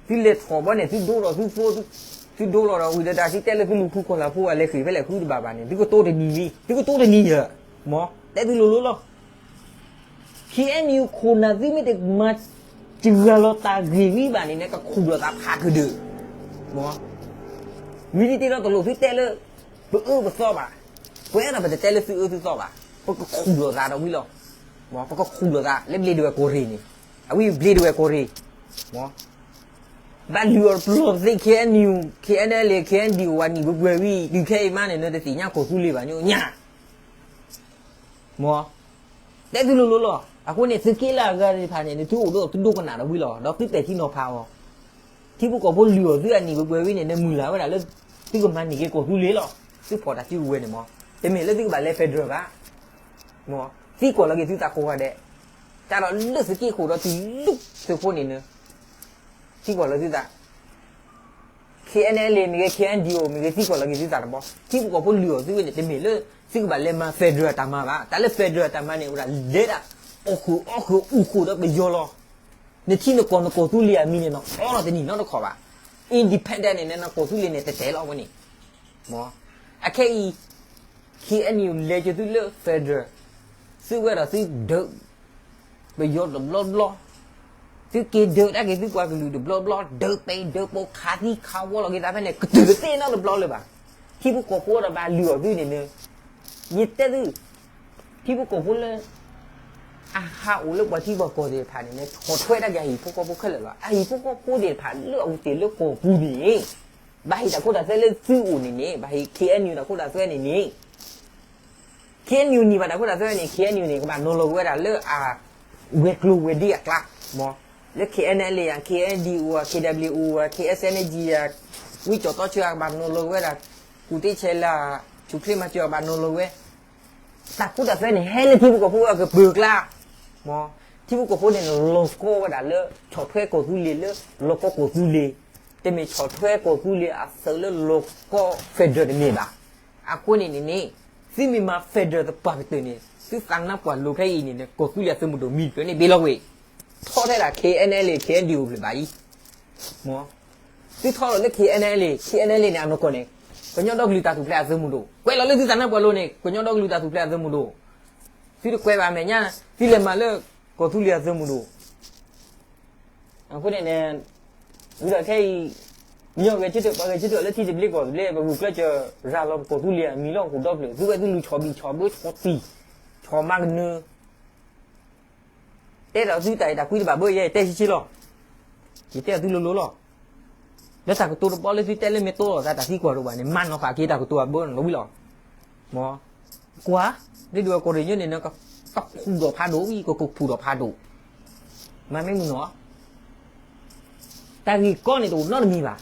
သုလဲၤထီၣ်ဘီန့ၣ် သုဒိလီၤသုသိ, သုဒိလီၤဒီးဝံၤဒီးတၢ်သုတဲလၢသုလူၤဃုကီၢ်လၤဖိအလဲၤဃ့ၢ်ဖဲလဲၣ်ဃုတဘၣ်ဘၣ်န့ၣ် သုကတိတနံၤလံ, သုကတိတနံၤယၤ, မ်, တဲသုလိၤလိၤလီၤ. ခ့ၣ်အဲၣ်ယူၣ် ခိၣ်နၢ်သုမ့ၢ်တမၤစှၤလီၤတၢ်ဂ့ၢ်ဝံၤဘၣ်န့ၣ်န့ၣ် ကခူၣ်လိာ်သးဖးကဒၢၣ်, မ်, ဝံၤဒ်တ့ဒီးတလိၣ်သုတဲလၢ ပအၢပသီဘၣ်, ပဝဲဒၣ်ပတတဲလၢသုအၢသုသီဘၣ်, ပကခူၣ်လိာ်သးဒီးဝံၤလီၤ, မ်, ပကခူၣ်လိာ်သးလၢဘျ့ဒဝဲၢ်ကီၢ်ရ့ၣ်န့ၣ်, အဝံၤဘျ့ဒဝဲၢ်ကီၢ်ရ့ၣ်, မ် ဘၣ်လုၢ်အီၤတပျီၢ်သ့ ခ့ၣ်အဲၣ်ယူၣ်, ခ့ၣ်အဲၣ်နဲလ်လ့ၣ်, ခ့ၣ်အဲၣ်ဒံၣ်ဝဲနံၣ်ပှဲၤပှဲၤဝံၤ တုၤခဲအံၤမးန့ၣ် နတသ့ၣ်ညါကီၢ်သူလ့ၤဘၣ်ညိညါ, မ်, တဲသုလိၤလိၤလီၤ. အဃိန့ၣ် သုးက့လၢအဂၤသ့ၣ်တဖၣ်န့ၣ် နသုအိၣ်ဒီးသုဒိကနၣ်ဒီးဝံၤလီၤ ဒီးသုပဲာ်ထံနီၤဖးအီၤ, ထံဖိကီၢ်ဖိလုၢ်အီၤသုအနံၣ်ပှဲၤပှဲၤဝံၤန့ၣ် နမုၢ်လၢ်ဝဲဒၣ်လၢ သုကမၤန့ၢ်က့ၤကီၢ်သူလ့ၤလီၤ. သုဖီၣ်တၢ်စုကဝဲၤန့ၣ် မ်, တမ့ၢ်လၢသုကဘၣ်လဲၤ federal ဘၣ်, မ်, သံကွၢ်လီၤက့ၤသုသးကိးဂၤဒဲး, တၢ်ဒီးလၢသုးက့ဃိၣ်ဒီးတုၤလၢသုးဖိန့ၣ်န့ၣ် သံကွၢ်လီၤသုသး, ခ့ၣ်အဲၣ်နဲလ်လ့ၣ်မ့ၢ်ဂ့ၤ ခ့ၣ်အဲၣ်ဒံၣ်အိၣ်မ့ၢ်ဂ့ၤ သံကွၢ်လီၤက့ၤသုသးတဘီ, ထံဖိကီၢ်ဖိလုၢ်အီၤသုဝဲန့ၣ် တမ့ၢ်လၢ သုကဘၣ်လဲၤမၤ federal တၢ်မၤဘၣ်, တၢ်လၢ federal တၢ်မၤန့ၣ် အိၣ်ဒၣ်လဲၤဒၣ် အီၣ်ဃုာ်အီဃုာ်အိၣ်ဃုာ်ဒီးပယီၤလီၤ. နထံနကီၢ်နကီၢ်သူလ့ၤအမံၤန့ၣ် နအီထီၣ်တနံၣ်နီတခီၣ်ဘၣ်, independent န့ၣ် နကီၢ်သူလ့ၤန့ၣ် တတဲလီၤဝဲန့ၣ်, မ်, အခဲအံၤ ခ့ၣ်အဲၣ်ယူၣ် လဲၤက့ၤသုလၢ federal, သုဝဲဒီးသုဒုး ပယီၤတဘျီဘျီ, သုက့ၤဒုးတၢ်က့ၤသုပှၤကလုာ်တဘျီဘျီ, ဒုးပဲဒုးပိာ်ခးသံခးဝီလီၤက့ၤသးဖဲန့ၣ် ကတုၤတသ့နီတဘျီလၢၤဘၣ်. ထံဖိကီၢ်ဖိဒီးဘၣ်လုၢ်အီၤသုန့ၣ်န့ၣ်, ယတဲသု, ထံဖိကီၢ်ဖိလၢ အဟးအိၣ်လၢပှၤထံပှၤကီၢ်သ့ၣ်တဖၣ်န့ၣ်န့ၣ် ဆီၣ်ထွဲတၢ်က့ၤအဟံၣ်ဖိဃီဖိခဲလၢာ်လီၤ. အဟံၣ်ဖိဃီဖိသ့ၣ်တဖၣ်လၢအအိၣ်တ့ၢ်လၢကီၢ်ပူၤန့ၣ် ဘၣ်ဟ့ၣ်တၢ်ခိတၢ်သွဲလၢသုအိၣ်န့ၣ်န့ၣ်, ဘၣ်ဟ့ၣ် ခ့ၣ်အဲၣ်ယူၣ် တၢ်ခိတၢ်သွဲန့ၣ်န့ၣ်, ခ့ၣ်အဲၣ်ယူၣ် န့ၢ်ဘၣ်တၢ်ခိတၢ်သွဲန့ၣ် ခ့ၣ်အဲၣ်ယူၣ် န့ၣ် ကဘၣ်နီၤလီၤက့ၤဝဲဒၣ်လၢအဝဲၤကျိၤဝဲၤဒ့အကျါ, မ်, လၢ K N L A ဧါ, K N D O ဧါ, K W O ဧါ, K S N G ဧါ, ဝံကၠီၤတီဆၢအကဘၣ်နီၤလီၤဝဲဒၣ်, ကူၣ်တ့ဆဲးလၢ ဆူၣ်ချ့မၤစၢၤအကဘၣ်နီၤလီၤဝဲ, တၢ်ကူတၢ်သၢန့ၣ် ဟဲလၢထံဖိကီၢ်ဖိအကပၢၤကျါ, မ့ၢ်, ထံဖိကီၢ်ဖိန့ၣ် လီၤကီဝဲဒၣ်လၢ ဆီၣ်ထွဲကီၢ်သူလ့ၤလၢ လီၤကီကီၢ်သူလ့ၤ, တမ့ၢ်ဆီၣ်ထွဲကီၢ်သူလ့ၤအသုးလၢလီၤကီ federal တမ့ၢ်ဘၣ်. အဃိန့ၣ်န့ၣ်န့ၣ်, သုမ့ၢ်မၤ federal သပှၢ်ကတၢၢ်န့ၣ် သုသးနါပှၢ်လိၤခဲအံၤန့ၣ်န့ၣ် ကီၢ်သူလ့ၤအသုးမုၢ်ဒိၣ်မံၤတဖျၢၣ်န့ၣ် ဘ့ၣ်လီၤဝဲ, ထီထဲဒၣ် K N L A K N D O ဖျၢၣ်ဘၣ်အံၤ, မ့ၢ်, သုထီလီၤလၢ K N L A K N L A န့ၣ် အနီၢ်ကီၢ်န့ၣ် ကညီဒီကလုာ်တၢ်ထူၣ်ဖျဲးအသုးမုၢ်ဒိၣ်, ကွဲးလီၤလၢသုသးနါပှၢ်လိၤန့ၣ် ကညီဒီကလုာ်တၢ်ထူၣ်ဖျဲးအသုးမုၢ်ဒိၣ်, သုတကွဲးဘၣ်မဲာ်ညါ, သုလဲၤမၤလၢ ကီၢ်သူလ့ၤအသုးမုၢ်ဒိၣ် အဃိန့ၣ်န့ၣ်, ဝံၤဒီးခဲအံၤ, ညီဂဲၤဆၢထၢၣ် ပှၤဂဲၤဆၢထၢၣ်လၢထံသဘျ့ကီၢ်သဘျ့ ပဂုာ်ကျဲးစၢးရၤလီၤပကီၢ်သူလ့ၤအမံၤလီၢ်ဟီၣ်ခိၣ်ဒီဖျၢၣ် သုဝဲသုလူၤဆီၣ်ဘံၣ်ဆီၣ်ဘၢဆီၣ်တံၢ်, ဆီၣ်မၤကနၢ, တဲဒီးသုတၢ်အဲၣ်တၢ်ကွံတဘၣ်ဘၢ ယဲယတဲဆ့ဆ့လီၤ, ယတဲအီၤသုလိၤလိၤလီၤ. လၢတၢ်ကတိၤတဘီလၢသုတဲလၢမ့ၢ်တိလီၤသးတၢ်သံကွၢ်တအိၣ်ဘၣ်န့ၣ် မၤနီၣ်ဃာ်က့ၤတၢ်ကတိၤအဘၢနီၣ်ဝံၤလီၤ. မ့ၢ်, ကွၢ်, လၢဒုးဝဲကီၢ်ရ့ၣ်ညိန့ၣ် ကခူၣ်ဒီးဖးဒိၣ်ဝံၤ ကကခူၣ်ဒီးဖးဒိၣ်, မၤမ့ၢ်မုၢ်နီၢ် တၢ်ဂ့ၢ်ကီန့ၣ်တအိၣ်နီတမံၤဘၣ်.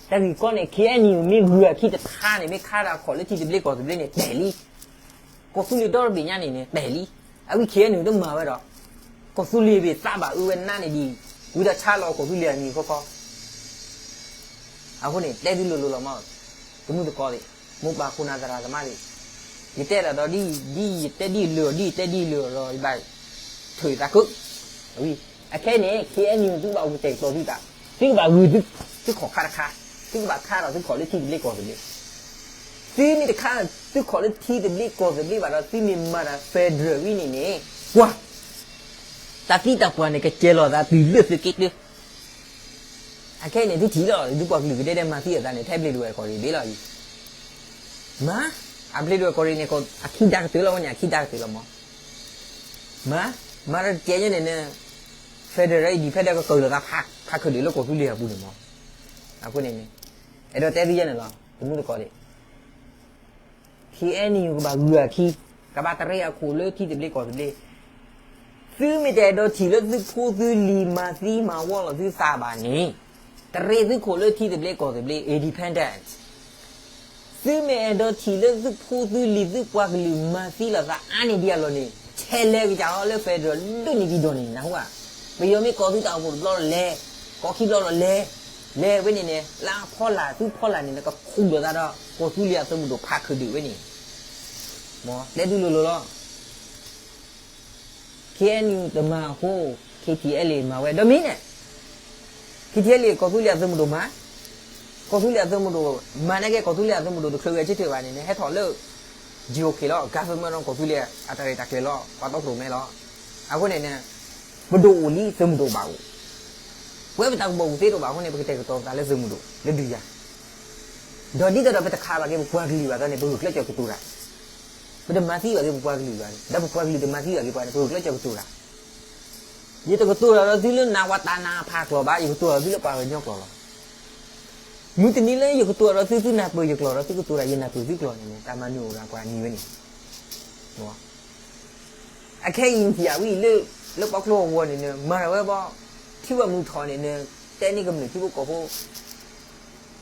တၢ်ဂ့ၢ်ကီန့ၣ် K N U မ့ၢ်ဂုၤအခံတခါန့ၣ် မ့ၢ်ခါဒၣ်ခီၣ်လၢထံသဘျ့ကီၢ်သဘျ့န့ၣ် တဲာ်လံ. ကီၢ်သူလ့ၤဒီတဘ့ၣ်ညါန့ၣ်န့ၣ် တဲာ်လံ. အဝံ K N U တမၤဝဲဒီး ကီၢ်သူလ့ၤဘ့ၣ်သးဘၣ်အၢဝဲနါန့ၣ်ဒ် ဝံၤဒီးဆါလီၤကီၢ်သူလ့ၤအမံၤခီခီ အဃိန့ၣ် တဲသုလိၤလိၤလီၤမး, တမုၢ်တကိးသ့ၣ်, မိၢ်ပၢ်ခိၣ်နၢ်သရၣ်သမါသ့ၣ်, ယတဲဒၣ်ဒီး ဒ်ယတဲဒ်လၢာ် ဒ်ယတဲဒ်လၢာ်ဒီး ယဘၣ်ထုးယသးခု, အဝံ, အခဲအံၤန့ၣ် K N U သုကဘၣ်အိၣ်ကတဲာ်ကတီၤသုသး, သုကဘၣ်ဂုၤသု, သုခီၣ်ခါတခါ, သုကဘၣ်ခါဒီးသုခီၣ်လၢထံသဘျ့ကီၢ်သဘျ့, သုမ့ၢ်တခါ, သုခီၣ်လၢထံသဘျ့ကီၢ်သဘျ့ဘၣ်ဒီး သုမ့ၢ်မၤတၢ် federal ဝံၤန့ၣ်န့ၣ်, ကွၢ် တၢ်သံတၢ်ပှၢ်န့ၣ် ကစဲးလီၤသးတုၤလၢသုးက့တၢ, အခဲအံၤန့ၣ် သုထံၣ်လီၤ သုပှၤကလုာ်ကဒဲဒဲမၤသံအသးန့ၣ် ထဲဘျ့ဒဝဲၢ်ကီၢ်ရ့ၣ်ဘ့ၣ်လီၤအံၤ, မၤ, အဘျ့ဒဝဲၢ်ကီၢ်ရ့ၣ်န့ၣ် အခံဒါကတၢၢ်လီၤဝဲန့ၣ် အခံဒါကတၢၢ်လီၤမး, မၤ, မၤဒီးတကဲညါန့ၣ်န့ၣ်, federal အံၤ defender ကကၢၤလီၤသးဖးခုးဒုးလၢကီၢ်သူလ့ၤအပူၤန့ၣ်မး, အဃိန့ၣ်န့ၣ်, အဲၣ်ဒိးတဲသုယဲန့ၣ်လီၤ တမုၢ်တကိးသ့ၣ် K N U ကဘၣ်ဂုၤအခံ, ကဘၣ်တရံးအခိၣ်လၢထံသဘျ့ကီၢ်သဘျ့, သုမ့ၢ်တအဲၣ်ဒိးထံၣ်လၢသုဖိသုလံၤမၤသံမၤဝီလီၤသုသးဘၣ်န့ၣ်, တရံးသုခိၣ်လၢထံသဘျ့ကီၢ်သဘျ့ independent, သုမ့ၢ်အဲၣ်ဒိးထံၣ်လၢသုဖိသုလံၤသုပှၤကလုာ်မၤသံလီၤသး အါန့ၢ်ဒံးအလီၢ်န့ၣ် ဆဲးလဲၤကစၢ်အီၤလၢ federal ဒိၣ်န့ၢ်ကံၤဒီးန့ၣ် နၢ်ဟူဧါ, ပယီၤမ့ၢ်ကိးသုတၢ်အိၣ်ဖှိၣ်တဘျီလီၤလဲၤ, ကိးခံဘျီလီၤလဲၤ, လဲၤဝဲန့ၣ်န့ၣ် လၢအဖီလာ် သုဖီလာ်န့ၣ် နကခူၣ်လိာ်သးဒီး ကီၢ်သူလ့ၤအသုးမုၢ်ဒိၣ်ဖးခုးဒုးဝဲန့ၣ်, မ့ၢ်တဲသုလိၤလိၤလီၤ K N U တမၤအဃိ K T L A မၤဝဲ ဒီးမ့ၢ်န့ၣ်, K T L A ကီၢ်သူလ့ၤအသုးမုၢ်ဒိၣ်မၤ, ကီၢ်သူလ့ၤအသုးမုၢ်ဒိၣ်, မၤန့ၢ်က့ၤကီၢ်သူလ့ၤအသုးမုၢ်ဒိၣ်တချုးဂဲၤဆၢထၢၣ်ဘၣ်န့ၣ်န့ၣ် ဟဲထီၣ်လၢ G O K လီၤ government ကီၢ်သူလ့ၤအတၢ်ရဲၣ်တၢ်ကျဲၤလီၤ ပှၤတီခိၣ်ရိၣ်မဲလီၤ, အဃိန့ၣ်န့ၣ်, ပဒိၣ်အိၣ်လံသုးမုၢ်ဒိၣ်ဘၣ်အိၣ်, ပဝဲပတၢ်ကဘီၣ်အိၣ်သ့တအိၣ်ဘၣ်အဃိန့ၣ် ပကတဲာ်ကတီၤသးလၢသုးမုၢ်ဒိၣ် လၢဒုးယၤ ဒီးဒ်သိးဒီးပတခးဘၣ်က့ၤပပှၤကလုာ်ဘၣ်ဒီးန့ၣ် ပဂုာ်ကျဲးစၢးကတိၤတၢ်, ပတမၤသံဘၣ်က့ၤပပှၤကလုာ်ဘၣ်န့ၣ် ဒီးပပှၤကလုာ်တမၤသံဘၣ်က့ၤပှၤန့ၣ် ပဂုာ်ကျဲးစၢးကတိၤတၢ်, ယတကတိၤတၢ်ဒီးသုလၢနးဝးတၢ်နးဖးကျိာ်ဘၣ် ယကတိၤတၢ်ဒီးသုလၢပှၤကညီကျိာ်လီၤ, မုၢ်တနံၤလၢယကတိၤတၢ်ဒီးသု သုနၢ်ပၢၢ်ယကျိာ်ဒီးသုကတိၤတၢ် ယနၢ်ပၢၢ်သုကျိာ်န့ၣ်န့ၣ် တၢ်မၤနၢၤအိၣ်ရၤပှၤနံၤဝဲန့ၣ် အခဲအံၤနထံၣ်အဝံၤလၢ လၢပီချိအဂီၢ်န့ၣ်န့ၣ် မၤတၢ်ဝဲဘီ, ထံဝဲမုၢ်ထီၣ်န့ၣ်န့ၣ် တဲန့ၢ်ကမျၢၢ်ထံဖိကီၢ်ဖိ,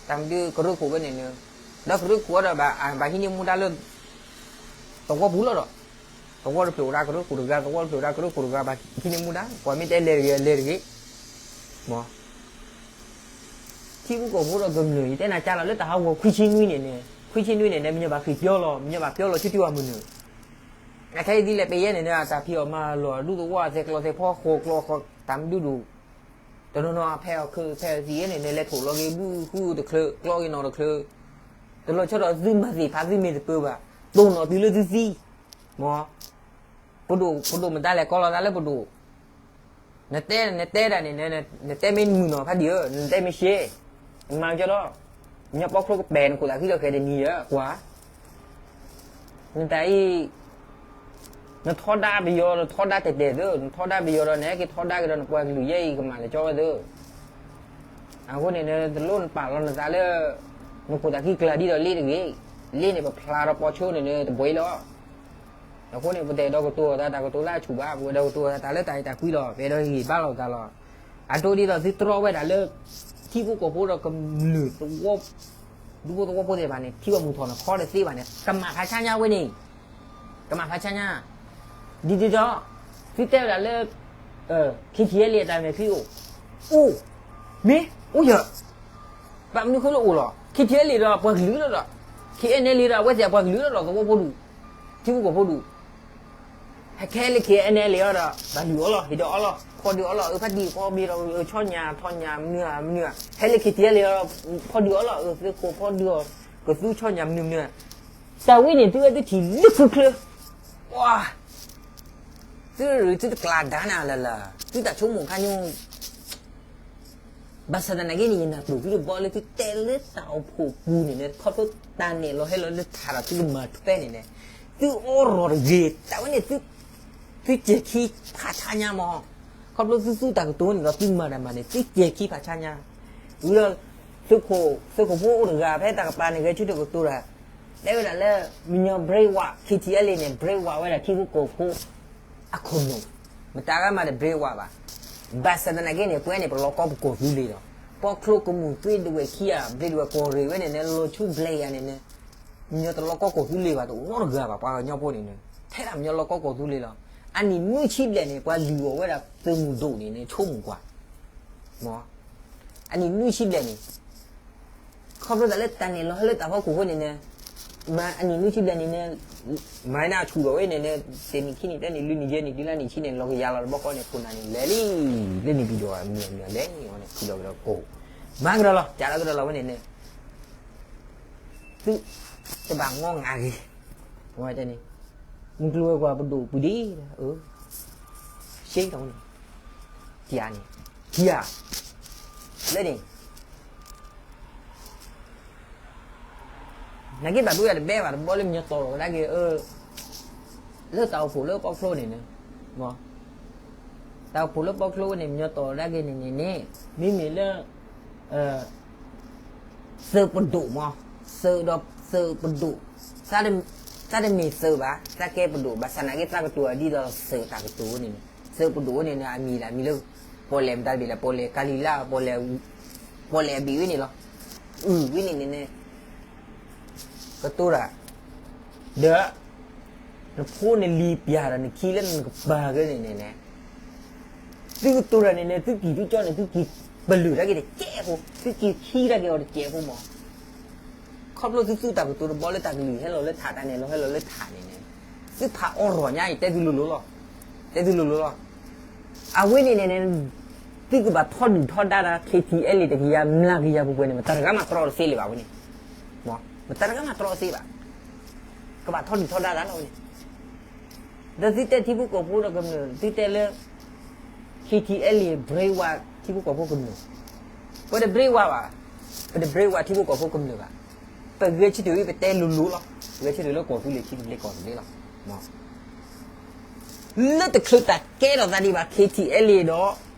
တၢ်မနုၤကရၢခိၣ်ဝဲန့ၣ်န့ၣ်, ဒီးကရၢခိၣ်ဒီးဘၣ် ဘၣ်ဟံးန့ၢ်မူဒါလၢ သဝီပူၤလီၤဒီး, သဝီတဖျၢၣ်အိၣ်ဒၣ်ကရၢခိၣ်တဂၤ သဝီတဖျၢၣ်အိၣ်ဒၣ်ကရၢခိၣ်တဂၤ ဘၣ်ဟံးန့ၢ်မူဒါ ပှၤမ့ၢ်တဲလဲၤတဂ့ၤလဲၤတဂ့ၤ, မ့ၢ် ထံဖိကီၢ်ဖိဒီးကမျၢၢ် ယတဲနၤကၢ်လီၤလၢတၢ်ဟးဂီၤခွံဆံနွံန့ၣ်န့ၣ် ခွံဆံနွံန့ၣ်န့ၣ် မညီဘၣ်ဃ့ၢ်ပျီလီၤ မညီဘၣ်ပျီလီၤဆူထံဝဲမုၢ်နုာ်, အခဲအံၤဒ်လဲၣ်ပယဲန့ၣ်န့ၣ် အတၢ်ဖံးအီၣ်မၤအီၣ်လီၤ ဒူသဝီအသဲးကျီသဲးဖီဃိးကျီဃိး တၢ်မနုၤဒိၣ်, တနီၤနီၤအဖဲအီၣ်ခုးဖဲအီၣ်သံးန့ၣ်န့ၣ် လဲၤထိၣ်လီၤက့ၤဘုဃုတချုး ကျီက့ၤနီၣ်တချုး, တလီၤဆီဒီးသုမၤသ့ၣ်ဖးသုမ့ၢ်တပၢၢ်ဘၣ်, တိၢ်နီၣ်တုၤလၢသုသံ, မ့ၢ် ပဒိၣ် ပဒိၣ်မတၤလဲၣ်ကီလီၤသးလၢပဒိၣ်, နတဲ နတဲဒၣ်န့ၣ် နတဲမ့ၢ်မုၢ်နီၢ်ဖးဒံၣ်ဧၢ နတဲမ့ၢ်ရှဲ, မၤကၠီလီၤ, ညီပီချိကပဲာ်နခိၣ်သးခံဒီးဃဲၤတနံၤဧၢ ကွၢ်, နတၢ်အံၤ, နထီဒါပယီၤ နထီဒါတဲာ်တဲာ်သၢ နထီဒါပယီၤဒီးနဟဲက့ၤထီဒါက့ၤဒီးနပှၤကလုာ်ယဲအံၤကမၣ်လၢကၠီဝဲသၢ အဃိန့ၣ် တလိၣ်နပာ်လီၤနသးလၢ နခိၣ်သးခံကျၢၤဒ်ဒီးလ့တဂ့ၤ, လ့န့ၣ်ပဖျါဒီးပီၤဆိန့ၣ်န့ၣ်တဘှံးလီၤ. အဃိန့ၣ် ပတအဲၣ်ဒိးကတိၤအသးတၢ်ကတိၤလၢအဆူၣ်ဘၣ်, ပအဲၣ်ဒိးကတိၤအသးတၢ်လၢတၢ်အဲၣ်တၢ်ကွံလီၤ. ပအဲၣ်ဒိးဟ့ၣ်ဂံၢ်ဘါလိာ်သးလီၤ. အဒိဒ်သိးသုတြီဝဲဒၣ်လၢ ထံဖိကီၢ်ဖိဒီးကမျၢၢ်သဝီ ဒူဖိသဝီဖိသ့ၣ်တဖၣ်န့ၣ် ထံဝဲမုၢ်ထီၣ်န့ၣ် ခီတသ့ဘၣ်န့ၣ် ကမၣ်ဖးဆါညါဝဲန့ၣ်, ကမၣ်ဖးဆါညါ, ဒ်ဒ်ဒီး သုတဲဝဲဒၣ်လၢ KTLA အတၢ်မဲာ်ချံအိၣ်, အိၣ်, မ့ၢ်အိၣ်ယၢ်, ဘၣ်မနုၤဃိလၢအိၣ်လီၤ KTLA ဒီးပှၤကလုာ်လီၤဒီး KNLA ဒီးအဝဲသ့ၣ်အပှၤကလုာ်လီၤဒီးသဝီဖိဒူၣ်, ထံဖိကီၢ်ဖိဒူၣ် ဟဲခဲလၢာ် KNLA အီၤဒီး ဘၣ်လုၢ်အီၤလီၤ ဟ့ၣ်ဒီးအီၤလီၤ ဖီဒုးအီၤလီၤ အဖးဒံၣ်ဃီဘ့ၣ်ဒီး ဆီညၣ်ထီၣ်ညၣ်မနုၤဧါမနုၤဧါ ဟဲလၢ KTLA အီၤဒီး ဖီဒုးအီၤလီၤ သုးခိၣ်ဖီဒုးအီၤ ကသူဆီညၣ်မနုၤမနုၤဧါ တၢ်ဝဲန့ၣ် သုဝဲသုထံၣ်လၢခုချၢ, ပှၤ, သုရ့ၣ်သုတကျးဒါနၤလၢ်လၢ် သုတၢ်ဆိကမိၣ်ခါညိ ဘၣ်ဆၣ်သနာ်က့န့ၣ် ယနာ်ကျိာ်သုတဘီလၢသုတဲလၢတၢ်အိၣ်ဖှိၣ်ပူၤန့ၣ်န့ၣ် ခီဖျိတၢ်နဲၣ်လီၤဟဲလီၤလၢထးဒီးသုကမၤထွဲန့ၣ်န့ၣ် သုအိးရီၣ်တဂ့ၤ တၢ်ဝဲန့ၣ် သုစဲၤခံဖးဆါညါမး, ခီဖျိသုသူတၢ်ကတိၤန့ၣ်ဒီးသုမၤတၢ်မၤန့ၣ် သုစဲၤခံဖးဆါညါ, ဝံၤဒီး သုးခိၣ်ဖိအိၣ်တဂၤဖဲတၢ်ကပၤန့ၣ် ဂဲၤဆၢထၢၣ်ကတိၤတၢ် တဲဝဲဒၣ်လၢ မညီ break ဝး KTLA န့ၣ် break ဝးဝဲဒၣ်ထံဖိကီၢ်ဖိ အခိၣ်နူာ်, မတၤဂၤမးတ break ဝးဘၣ်, ဘၣ်ဆၣ်သနာ်က့န့ၣ် ပဝဲန့ၣ် ပလီၤကီပကီၢ်သူလ့ၤလီၤ, ပီချိကမူၣ်သ့ဒဝဲၢ်ခံဂၤ ဘျ့ဒဝဲၢ်ကီၢ်ရ့ၣ်ဝဲန့ၣ်န့ၣ် လီၤဆူဘျဲၣ်ယၤန့ၣ်န့ၣ်, မညီတလီၤကီကီၢ်သူလ့ၤဘၣ်တအိၣ်နီတဂၤဘၣ် ပှၤကညီဖိန့ၣ်န့ၣ် ထဲဒၣ်မညီလီၤကီကီၢ်သူလ့ၤလီၤ, အနံၣ်နွံဆံဘျဲၣ်န့ၣ် ပှၤလုၢ်အီၣ်ဝဲဒၣ်သုးမုၢ်ဒိၣ်န့ၣ်န့ၣ် ဆိကမိၣ်ကွၢ် အနံၣ်နွံဆံဘျဲၣ်န့ၣ် ခီဖျိသးလၢတၢ်နဲၣ်လီၤဟဲလၢတၢ်ဖီခိၣ်အဃိန့ၣ်န့ၣ်, မၤအနံၣ်နွံဆံဘျဲၣ်န့ၣ်န့ၣ်, မၤန့ၣ်အဆူၣ်ထီၣ်ဝဲန့ၣ်န့ၣ်, တနံၣ်ခံနံၣ် တနံၣ်လွံၢ်နံၣ်ယဲၢ်နံၣ်တုၤလၢနံၣ်ဆံန့ၣ် လီၤကယၤလီၤတဘျီဃီန့ၣ် ခိၣ်နၢ်န့ၣ် လဲၤလံ, လၢန့ၣ်ပံၤဒီးမုၢ်မုၢ်လဲၤန့ၣ်အီၤန့ၣ် ခုၣ်ဒီးကဒီးကိၢ်, မၤကဒီးလီၤ ကးလီၤကဒီးလီၤဝဲန့ၣ်န့ၣ်, သုတဘၣ်ငီငၤဂ့ၤ, ဝဲတဲန့ၣ်, မုၢ်ကျိၤဝဲၤကွာ်ပဒိၣ်ပူၤဒံး, အၢ ရှဲထီၣ်န့ၣ်, ထံၣ်ဧါန့ၣ်, ထံၣ်ဧါ, လၢန့ၣ်, နာ်က့ဘၣ်ဒိယၤတဘဲဘၣ် တဘီလၢမညီတီၢ်လီၤဝဲဒၣ်က့ၤ, လၢတၢ်အိၣ်ဖှိၣ်လၢပီချိန့ၣ်န့ၣ်, တၢ်အိၣ်ဖှိၣ်လၢပီချိဝဲန့ၣ် မညီတီၢ်ဝဲဒၣ်က့ၤန့ၣ်န့ၣ်န့ၣ်, မ့မ့ၢ်လၢ သုးပဒိၣ်မး, သုးဒီးသုးပဒိၣ်, သးတမ့ၢ်သုးဘၣ် သးကဲပဒိၣ် ဘၣ်ဆၣ်နာ်က့သးကတိၤအဒ်သိးသုးတၢ်ကတိၤန့ၣ်န့ၣ်, သုးပဒိၣ်န့ၣ်န့ၣ် အမံၤလၢအမံၤလၢ ပီၣ်လဲၣ်မတၤတဘ့ၣ်လဲၣ် ပီၣ်လဲၣ်ကၤလံၤလါ ပီၣ်လဲၣ်အဘ့ၣ်ဝဲန့ၣ်လီၤ, အုၣ်ဝဲန့ၣ်န့ၣ်န့ၣ် ကတိၤတၢ်, ဒီး နဖိနလံၤပျၢ်ဒီးနခံလၢနကပၤကဲန့ၣ်န့ၣ်န့ၣ်, သုကတိၤတၢ်န့ၣ်န့ၣ် သုကံၢ်သုကၠီန့ၣ် သုကံၢ်ပလုာ်တၢ်က့ၤတစဲးဖိ, သုကံၢ်ခံတၢ်က့ၤအီၤတစဲးဖိမး, ခီဖျိသုသူတၢ်ကတိၤတဘီလၢတၢ်ကလုၢ်ဟဲလီၤလၢထး တၢ်နဲၣ်လီၤဟဲလီၤလၢထးန့ၣ်န့ၣ်, သုဖးအီၣ်ရီၣ်ညါအံၤ တဲသုလိၤလိၤလီၤ, တဲသုလိၤလိၤလီၤ, အဝဲန့ၣ်န့ၣ်န့ၣ် သုကဘၣ်ထီဒုၣ်ထီဒါတၢ် KTLA တကယၤမျးကယၤပှဲၤပှဲၤန့ၣ် မတၤတဂၤမးတြီတသ့လၢၤဘၣ်ဝဲန့ၣ်, မတၤတဂၤမးတြီတသ့ဘၣ်, ကဘၣ်ထီဒုၣ်ထီဒါတၢ်လီၤဝဲန့ၣ်, ဒီးသုတဲထံဖိကီၢ်ဖိဒီးကမျၢၢ် သုတဲလၢ KTLA break ဝးထံဖိကီၢ်ဖိကမျၢၢ်, ပတ break ဝးဘၣ်, ပတ break ဝးထံဖိကီၢ်ဖိကမျၢၢ်ဘၣ်, ပဂဲၤဆၢထၢၣ်ဝဲ ပတဲလိၤလိၤလီၤ, ဂဲၤဆၢထၢၣ်လၢကီၢ်သူလ့ၤထံသဘျ့ကီၢ်သဘျ့လီၤ, လၢတချုးတၢ်ကဲထီၣ်သးဒံးဘၣ် KTLA ဒီး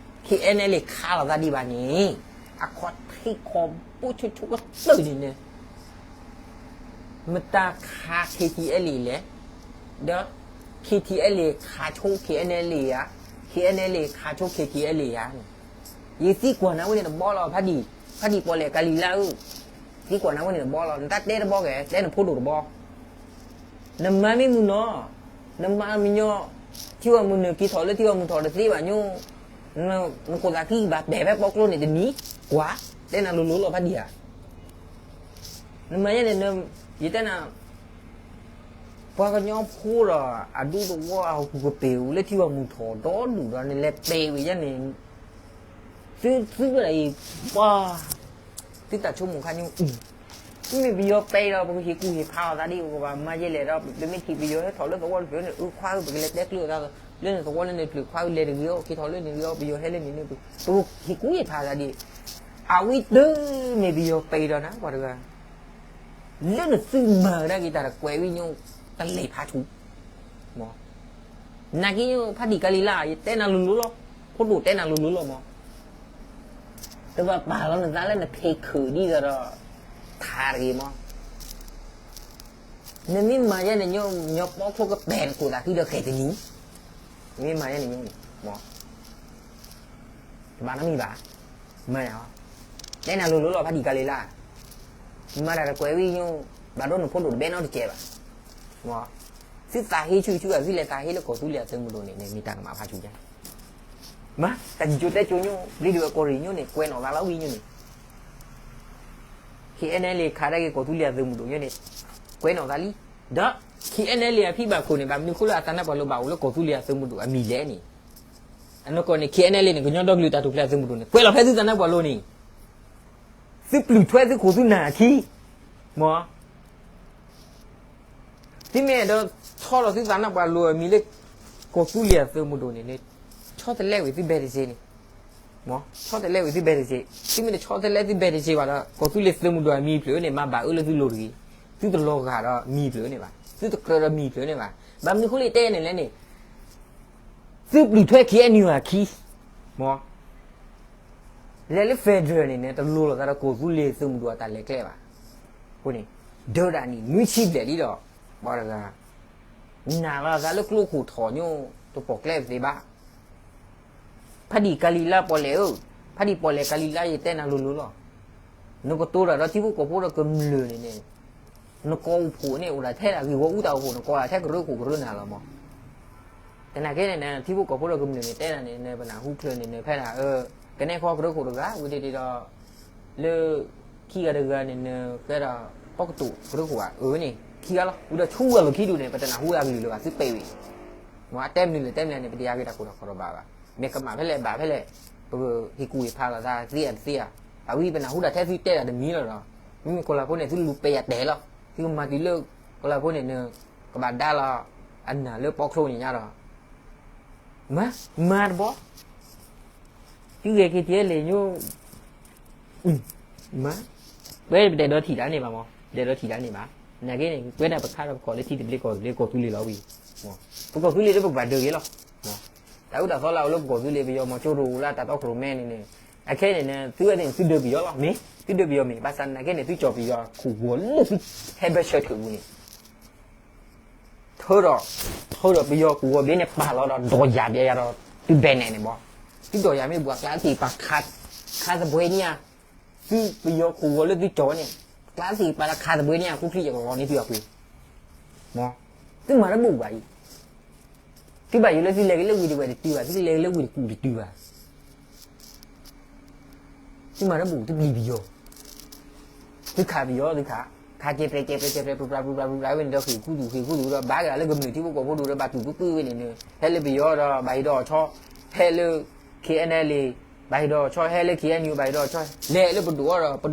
KNLA ခးလိာ်သးဒံးဘၣ်န့ၣ်, အခီၣ်ထံးခီၣ်ဘိဆိဆိကတၢၢ်န့ၣ်န့ၣ် မတၤခး KTLA လဲၣ်, ဒီး KTLA ခးဆိ KNLA ဧါ, KNLA ခးဆိ KTLA ဧါန့ၣ်, ယသံကွၢ်နၤဝဲန့ၣ်တဘီလီၤ, ဖးဒံၣ်, ဖးဒံၣ်ပီၣ်လဲၣ်ကၤလံၤလါဧၢ, သံကွၢ်နၤဝဲန့ၣ်တဘီလီၤ, နတၢ်တဲတဘီကဲ, တဲနဖိဒိၣ်တဘီ နမၤမ့ၢ်မုၢ်နီၤ, နမၤမုၢ်ညီ, ထံဝဲမုၢ်နုာ်က့ၤထီၣ်လၢထံဝဲမုၢ်ထီၣ်တသ့ဘၣ်ညိ, နခိၣ်သးခံဘၣ်ပဲာ်ဖဲပီချိန့ၣ်တနံၤ, ကွၢ်, တဲနၤလိၤလိၤလီၤဖးဒံၣ်ဧါ, နမၤယဲန့ၣ်, ယတဲနၤ, ပှၤကညီဖိဒီးအဒူသဝီအဟူးကပ့ၤအိၣ်လၢထံဝဲမုၢ်ထီၣ်ဒီဒူၣ်ဒီး နလဲၤပဲာ်ဝဲယဲန့ၣ်, သုသုဝဲဒၣ်အံၤ, ပှၤ သုတၢ်ဆိကမိၣ်ခါညိ, မ့မ့ၢ်ပယီၤပဲာ်ဒီး ပကဟ့ၣ်ကူၣ်ဟ့ၣ်ဖးအီၤသးဒ်အံၤ ပကဘၣ်မၤယဲလဲၣ်ဒီး ပမ့ၢ်ထံၣ်ပယီၤဟဲထီၣ်လၢသဝီတဖျၢၣ်န့ၣ် အၢခွါဧၢ ပကလဲၤတဲကျၢၤအသးလၢနသဝီလၢနတဖျၢၣ် ခွါဧၢ လဲၤတဂ့ၤအီၤ က့ၤထီၣ်လၢနဂ့ၤအီၤ ပယီၤဟဲလၢန့ၣ်န့ၣ် ပကဟ့ၣ်ကူၣ်ဟ့ၣ်ဖးသးဒ်အံၤ, အဝဲတမ့ၢ်ပယီၤပဲာ်ဒီးနၤ ပှၤတဂၤ လၢနသုမၤကဒါက့ၤတၢ်တကွဲးဝံၤညိ တလဲၤဖးဆူၣ် မး, နာ်က့ ဖးဒံၣ်ကၤလံၤလါ ယတဲနၤလိၤလိၤလီၤ, ဖိဒိၣ်တဲနၤလိၤလိၤလီၤမး, တဘၣ်ပာ်လီၤနသးလၢနဖံးခုးဒ်သိးဒီး ထးတဂ့ၤမး, နမ့ၢ်မၤယဲန့ၣ်ညိ ညီပီချိကပဲာ်နခိၣ်သးခံဒီးဃဲၤတနံၤ, နမ့ၢ်မၤယဲန့ၣ်ညိန့ၣ် မး တဘၣ်နီတမံၤဘၣ်. မ့ၢ်, တဲနၤလိၤလိၤလီၤ ဖးဒံၣ်ကၤလံၤလါ, မၤတၢ်တကွဲးဝံၤညိ, ဘၣ်ဒိနဖိဒိၣ်တဘဲနီတစဲးဘၣ်. သုသးဟ့ဆူၣ်ဆူၣ် သုလဲၤသးဟ့လၢကီၢ်သူလ့ၤအသုးမုၢ်ဒိၣ်န့ၣ် မ့ၢ်တၢ်ကမၣ်ဖးဆူၣ်ညါ, မ့ၢ်တၢ်စံၣ်ကၠိၤတဲကၠိၤညိ, ဘျ့ဒိၣ်အကီၢ်ရ့ၣ်ညိန့ၣ် ကွဲးနီၣ်သးလီၤဝံၤညိန့ၣ် KNLA ခးဒၣ်က့ၤကီၢ်သူလ့ၤအသုးမုၢ်ဒိၣ်ညိန့ၣ်, ကွဲးနီၣ်သးလံ. ဒီး KNLA အဖံဘၣ်ခိၣ်န့ၣ် ဘၣ်မနုၤအဃိလၢအသးနါပှၢ်လိၤဘၣ်အိၣ်လၢကီၢ်သူလ့ၤအသုးမုၢ်ဒိၣ်အမံၤလဲၣ်န့ၣ်, အနီၢ်ကီၢ်န့ၣ် KNLA န့ၣ် ကညီဒီကလုာ်တၢ်ထူၣ်ဖျဲးအသုးမုၢ်ဒိၣ်န့ၣ် ကွဲးလီၤဖဲသုသးနါပှၢ်လိၤန့ၣ်, သုပျုၢ်ထွဲသုခိၣ်သုနၢ်အခံ, မ့ၢ် သုမ့ၢ်အဲၣ်ဒိးဆီလီၤသုသးနါပှၢ်လိၤအမံၤလၢ ကီၢ်သူလ့ၤအသုးမုၢ်ဒိၣ်န့ၣ်န့ၣ်, ဆီတလဲဝံၤသုဘဲတစ့န့ၣ်, မ့ၢ် ဆီတလဲဝံၤသုဘဲတစ့, သုမ့ၢ်တဆီတလဲသုဘဲတစ့ဘၣ်ဒီး ကီၢ်သူလ့ၤသုးမုၢ်ဒိၣ်အမံၤဖျၢၣ်န့ၣ် မၤဘၣ်အၢလၢသုလိၤတဂ့ၤ, သုတလီၤဂာ်ဒီးမံၤဖျၢၣ်န့ၣ်ဘၣ်, သုတကြၢးဒီးမံၤဖျၢၣ်န့ၣ်ဘၣ်. ဘၣ်မနုၤအဃိလၢတဲန့ၣ်လဲၣ်န့ၣ် သုပျုၢ်ထွဲ KNU အခံ, မ့ၢ် လဲၤလၢ federal န့ၣ်န့ၣ် တလိၤလိာ်သးဒီးကီၢ်သူလ့ၤသုးမုၢ်ဒိၣ်အတၢ်လဲၤကျဲဘၣ်. အဃိန့ၣ် ဒၢးဒၣ်နံၣ်နွံဆံဘျဲၣ်လံဒီး ပှၤတဂၤ နာ်လီၤသးလၢကျိခိၣ်ထီၣ်ညိ တပိာ်ကျဲပသ့ဘၣ်. ဖးဒံၣ်ကၤလံၤလါပီၣ်လဲၣ်ဧၢ, ဖးဒံၣ်ပီၣ်လဲၣ်ကၤလံၤလါ ယတဲနၤလိၤလိၤလီၤ. နကတိၤတၢ်ဒီးထံဖိကီၢ်ဖိဒီးကမျၢၢ်န့ၣ်န့ၣ် နကိးအိၣ်ဖှိၣ်န့ၣ် အိၣ်ဒၣ်ထဲဒၣ်ဂ့ၢ်ဝီအူတၢ်အိၣ်ဖှိၣ် နကိးဒၣ်ထဲကရၢခိၣ်ကရၢနၤလီၤမး. သနာ်က့န့ၣ် ထံဖိကီၢ်ဖိဒီးကမျၢၢ်န့ၣ် တဲဒၣ်န့ၣ် နပနၢ်ဟူချၢန့ၣ်နဖဲဒၣ် ကနဲခီကရၢခိၣ်တဂၤ ဝံၤဒ်ဒီး လၢ ခံဂၤတဂၤန့ၣ် နကဲဒီး ပီကတိၢ်ကရၢခိၣ်ဧါ အၢန့ၣ် ခံဂၤလီၤ. ဝံၤဒီးဆူအလီၢ်ခံဒူၣ်န့ၣ် ပတနၢ်ဟူအကလုၢ်လၢၤဘၣ် သုပဲာ်ဝံၤ မ့ၢ်အတဲမနုၤလဲၣ်တဲမနုၤလဲၣ်န့ၣ် ပတယၤဂ့ၤတၢ်ကိၢ်တၢ်ဂီၤဘၣ်ဘၣ်. မ့ၢ်ကမၣ်ဖဲလဲၣ်ဘၣ်ဖဲလဲၣ် ပကဟ့ၣ်ကူၣ်ဟ့ၣ်ဖးလိာ်သးသ့ဧါတသ့ဧါ. အဝဲပနၢ်ဟူဒၣ်ထဲသုတဲဒၣ်တမံၤလီၤဒီး မ့မ့ၢ်ကီၢ်လၤဖိန့ၣ် သုလူၤပဲာ်ယၤတဲာ်လီၤ. သုကမၤတုၤလၢ ကီၢ်လၤဖိန့ၣ် ကဘၣ်ဒါလီၤ အနၢ်လၢပီချိန့ၣ်ညါဒီး မၤ မၤတဘျီ သုဂဲၤက့ၤထံၣ်လဲၣ်ညိ မၤ ပဝဲပဒဲးဒီးထံၣ်တၢ်န့ၣ်ဘၣ်မး ပဒဲးဒီးထံၣ်တၢ်န့ၣ်ဘၣ်. နာ်က့န့ၣ် ပဝဲဒၣ်ပခါဒီးပခီၣ်လၢထံသဘျ့ကီၢ်သဘျ့ကီၢ်သူလ့ၤလီၤဝံၤ ပကီၢ်သူလ့ၤလၢပကဘၣ်ဒၢးက့ၤလီၤ. တၢ်အုၣ်တၢ်သီလၢအအိၣ်လၢပကီၢ်သူလ့ၤ ပယီၤမီၤကၠိတအိၣ်လၢတၢ်တီခိၣ်ရိၣ်မဲန့ၣ်န့ၣ် အခဲန့ၣ်န့ၣ် သုဝဲသ့ၣ်န့ၣ် သုဒၢးပယီၤလီၤမ့ၢ် သုဒၢးပယီၤမ့ၢ် ဘၣ်ဆၣ်နာ်က့န့ၣ် သုကၠီၣ်ပယီၤခိၣ်ဂီၤလၢသုဟဲဘၢဆၢထၢၣ်ပူၤန့ၣ် ထၢဒီး ထၢဒီးပယီၤခိၣ်ဂီၤဘ့ၣ်န့ၣ် ပာ်လီၤဒီး ဒီးယၤဘၣ်ယၤဒီး သုဘဲၣ်နဲၣ်န့ၣ်ဘီ သုဒီးယၤမ့ၢ်ဘၣ်ကျါသ့ၣ်ပာ်ခး ခးသဘှဲန့ၣ်ဧါ သုပယီၤခိၣ်ဂီၤလၢသုကၠီၣ်ဝဲန့ၣ် ကျါသ့ၣ်ပာ်လၢခးသဘှဲန့ၣ်ဧါ ခိၣ်ချံယကလီၤန့ၢ်သုအပှ့ၤ မ့ၢ် သုမၤတဘူၣ်ဘၣ်အံၤ သုဘၣ်ယိၣ်လၢသုလဲၤက့ၤလၢဝ့ၢ်တဝဲၢ်တတုၤဘၣ် သုလဲၤက့ၤလၢဝ့ၢ်တကူၣ်တတုၤဘၣ် သုမၤတဘူၣ် သုပျံၤပယီၤ သုခးပယီၤသုခး ခးကဲပြဲကဲပြဲကဲပြဲ ပျုၤပျါပျုၤပျါပျုၤပျါဝဲန့ၣ်ဒီး ဃ့ၢ်ခူသူၣ်ဃ့ၢ်ခူသူၣ်ဒီး ဘၣ်က့ၤလၢကမျၢၢ်ထံဖိကီၢ်ဖိဒိၣ်ဒီး ဘၣ်တူၢ်ပူၤကွံာ်ဝဲန့ၣ်န့ၣ် ဟဲလၢပယီၤဒီး ဘၣ်ဟ့ၣ်ဒီးအီၤဆီ ဟဲလၢ KNLA ဘၣ်ဟ့ၣ်ဒီးအီၤဆီ ဟဲလၢ KNU ဘၣ်ဟ့ၣ်ဒီးအီၤဆီ လဲၤလၢပဒိၣ်အီၤဒီး ပဒိၣ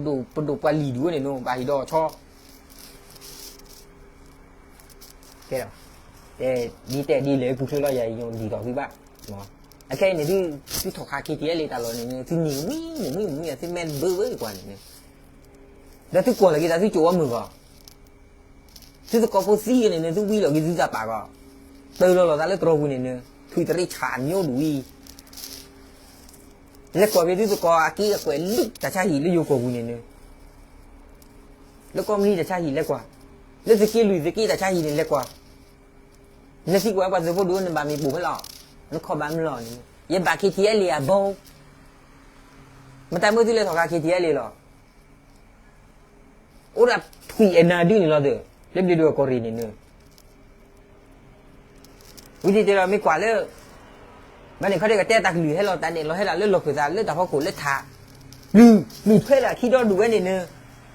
်ပှၤလံၢ်ဒူၣ်ဝဲန့ၣ်န့ၣ် ဘၣ်ဟ့ၣ်ဒီးအီၤဆီ ကဲ ဒ်တဲဒ်လဲၣ်ပူၤချ့လီၤယၤ ယဒ်သိးသုဘၣ် အခဲအံၤန့ၣ် သုထီၣ်ခး KTLA တၢ်လီၢ်န့ၣ် သုန့ၢ်ဝံၤန့ၣ် မုၢ်မုၢ်မုၢ်ယၤ သုမဲာ်ဘၢဝဲကွၢ်န့ၣ် ဒီးသုကွၢ်လီၤက့ၤသးသုကၠိၣ်ဝဲမုာ်ဂီၢ် သုသကိးဖိသံန့ၣ်န့ၣ် သုဝံလီၤက့ၤသုသးပာ်ဂီၢ် တၢ်လီၤလီၤသးလၢတြီၤပူၤန့ၣ်န့ၣ် ထွံၣ်တရံးဆၣ်မၠိဒူၣ်ဝံၤ လဲၤကွၢ်က့ၤသုသကိးအက့အကွဲးလံတၢ်ဆါဟံၣ်လၢယိၤကီၢ်ပူၤန့ၣ်န့ၣ် လၢကီၢ်မလံတၢ်ဆါဟံၣ်လဲၤကွၢ် လၢသုးက့လွံၢ်သုးက့တၢ်ဆါဟံၣ်န့ၣ်လဲၤကွၢ် နသံကွၢ်ပှၤသုးဖိဒိၣ်နဘၣ်မ့ၢ်ပိာ်ဖဲလဲၣ် နခီၣ်ဘၣ်မလီၤန့ၣ် ယဘၣ် KTLA အဘီ မတၤမ့ၢ်သုလဲၤထီၣ်ခး KTLA လီၤ အိၣ်ဒၣ်ထွံၣ်အနါဒုန့ၣ်လီၤသ့ၣ် လၢဘျ့ဒိၣ်အကီၢ်ရ့ၣ်န့ၣ်န့ၣ် ဝံၤတ့ၢ်တ့ၢ်ဒီးမ့ၢ်ကွၢ်လၢ ဘၣ်န့ၣ်ခီဒဲးကတဲတၢ်ကလုၢ်ဟဲလီၤ တၢ်နဲၣ်လီၤဟဲလီၤလၢလီၢ်ခၢၣ်သးလၢတၢ်ဖီခိၣ်လၢထး ပျုၢ် ပျုၢ်ထွဲဒၣ်ခံဒီဒူၣ်ဝဲန့ၣ်န့ၣ်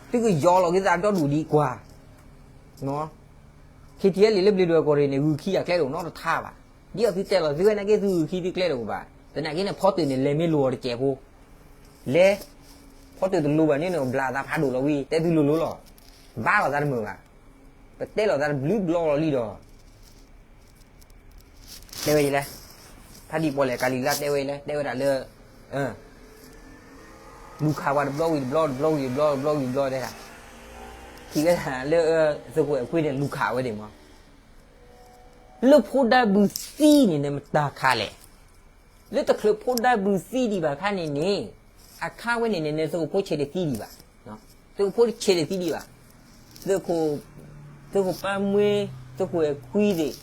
သုကယီၤလီၤက့ၤသးဒီဒူၣ်ဒံးကွၢ် KTLA လၢဘျ့ဒိၣ်အကီၢ်ရ့ၣ်န့ၣ် ဂုာ်ခံဂၤကျဲတအိၣ်နီတထါဘၣ် ဒ်အီၤသုတဲလီၤသုဝဲနာ်က့သုဂုာ်ခံသုကျဲတအိၣ်ဘၣ် သနာ်က့န့ၣ် ဖီတၢၣ်န့ၣ် လဲၤမ့ၢ်လိၤအီၤတစဲးဖိ လဲၤ ဖီတၢၣ်တလိၤဘၣ်န့ၣ်န့ၣ် ဘျးသးဖးဒိၣ်လီၤဝံၤ တဲသုလိၤလိၤလီၤ ဘါလီၤသးတမုာ်ဘၣ် ပတဲလီၤသးတဘျုးဘျီလီၤလံဒီး တဲဝဲယလဲၣ် ဖါဒံၣ်ပီၣ်လဲၣ်ကၤလံၤလါတဲဝဲယလဲၣ် တဲဝဲဒၣ်လၢ လူၤခးပှၤတဘျီဝံၤတဘျီ တဘျီဝံၤတဘျီ တဘျီဝံၤတဘျီတဲဒၣ် ထံၣ်ဝဲဒၣ်လၢ သုးခိၣ်အဲၣ်ခွံန့ၣ် လူၤခးဝဲဒၣ်မး လၢဖိဒါဘုးသံန့ၣ်န့ၣ် မတၤခးလဲၣ် လၢတချုးဖိဒါဘုးသံဒံးဘၣ်ခါန့ၣ်န့ၣ် အခါဝဲန့ၣ်န့ၣ် သုးခိၣ်ဖိဆဲးတသံဒံးဘၣ် သုးခိၣ်ဖိဆဲးတသံဒံးဘၣ် သုးခိၣ် သုးခိၣ်ပၢ်မှ့ သုးခိၣ်အဲၣ်ခွံသ့ၣ်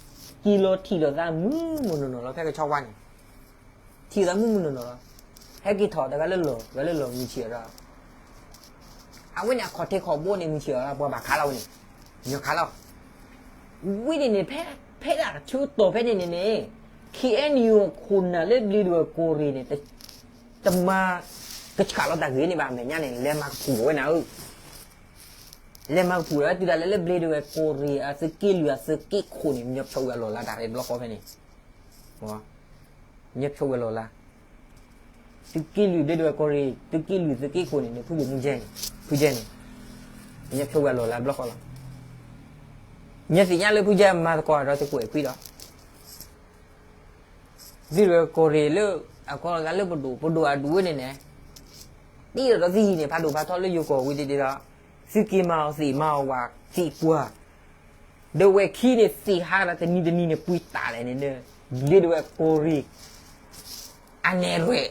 က့ၤလီၤထံၣ်လိာ်သးမုၢ်မုၢ်နီၢ်နီၢ်လီၤ ဖဲကဆီဝါန့ၣ် ထံၣ်သးမုၢ်မုၢ်နီၢ်နီၢ်လီၤ ဟဲ ဟဲက့ၤထီၣ်တဂၤလၢလီၢ် တဂၤလၢလီၢ်မုၢ်ဆ့ၣ်အီၤဒီး အဝဲန့ၣ်အခီၣ်ထံးခီၣ်ဘိန့ၣ် မုၢ်ဆ့ၣ်အီၤဒီး ပှၤဘၣ်ခးလီၤဝဲန့ၣ်, ညီခးလီၤ. ဝံၤန့ၣ်န့ၣ် ဖဲဒၣ်ဆၢကတီၢ်ဖဲန့ၣ်န့ၣ်န့ၣ် ခ့ၣ်အဲၣ်ယူၣ် ခိၣ်နၢ်လၢဘျ့ဒဝဲၢ်ကီၢ်ရ့ၣ်န့ၣ် တမၤကဆှၣ်လီၤတၢ်ဂ့ၢ်န့ၣ်ဘၣ် အမဲာ်ညါန့ၣ် လဲၤမၤကပူၤဝဲနၤဧၢ, လဲၤမၤကပူၤဒီး တုၤဒၣ်လဲာ်လၢဘျ့ဒဝဲၢ်ကီၢ်ရ့ၣ်အသုးက့လွံၢ်အသုးက့ခိၣ်န့ၣ် ညီဖျိးဝဲအလီၢ်လၤတၢ်ရဲၣ်တဘျီဃီဖဲန့ၣ် ညီဖျိးဝဲလီၢ်လၤ, သုးက့လွံၢ်ဘျ့ဒဝဲၢ်ကီၢ်ရ့ၣ် သုးက့လွံၢ်သုးက့ခိၣ်န့ၣ်န့ၣ် ဖုဘိၣ်မူကဲန့ၣ် ဖုကဲန့ၣ် ညီဖျိးဝဲလီၢ်လၤတဘျီဃီလီၤ. ညီသ့ၣ်ညါလၢဖုကဲမၤသကိးဒီးသုးကွဲးခွံဒီး ဘျ့ဒဝဲၢ်ကီၢ်ရ့ၣ်လၢ အကီၢ်လီၤသးလၢပဒိၣ် ပဒိၣ်အဒူၣ်ဝဲန့ၣ်န့ၣ် တံၢ်ဒီးဒီးသုဟံၣ်န့ၣ် ဖးဒိၣ်ဖးထီလၢယိၤကီၢ်ဝံၤတဒ့ဒီး သုးက့ၤမၤအီၤသ့ၣ်မၤအီၤဝဲသ့ၣ်ပှၢ် ဒဝဲၢ်ခံန့ၣ်သ့ၣ်ဟးဒီးတနံၤတနံၤန့ၣ် ပှံၤတၢ်လဲၣ်န့ၣ် ဘျ့ဒဝဲၢ်ကီၢ်ရ့ၣ် အနဲၣ်ရွဲၣ်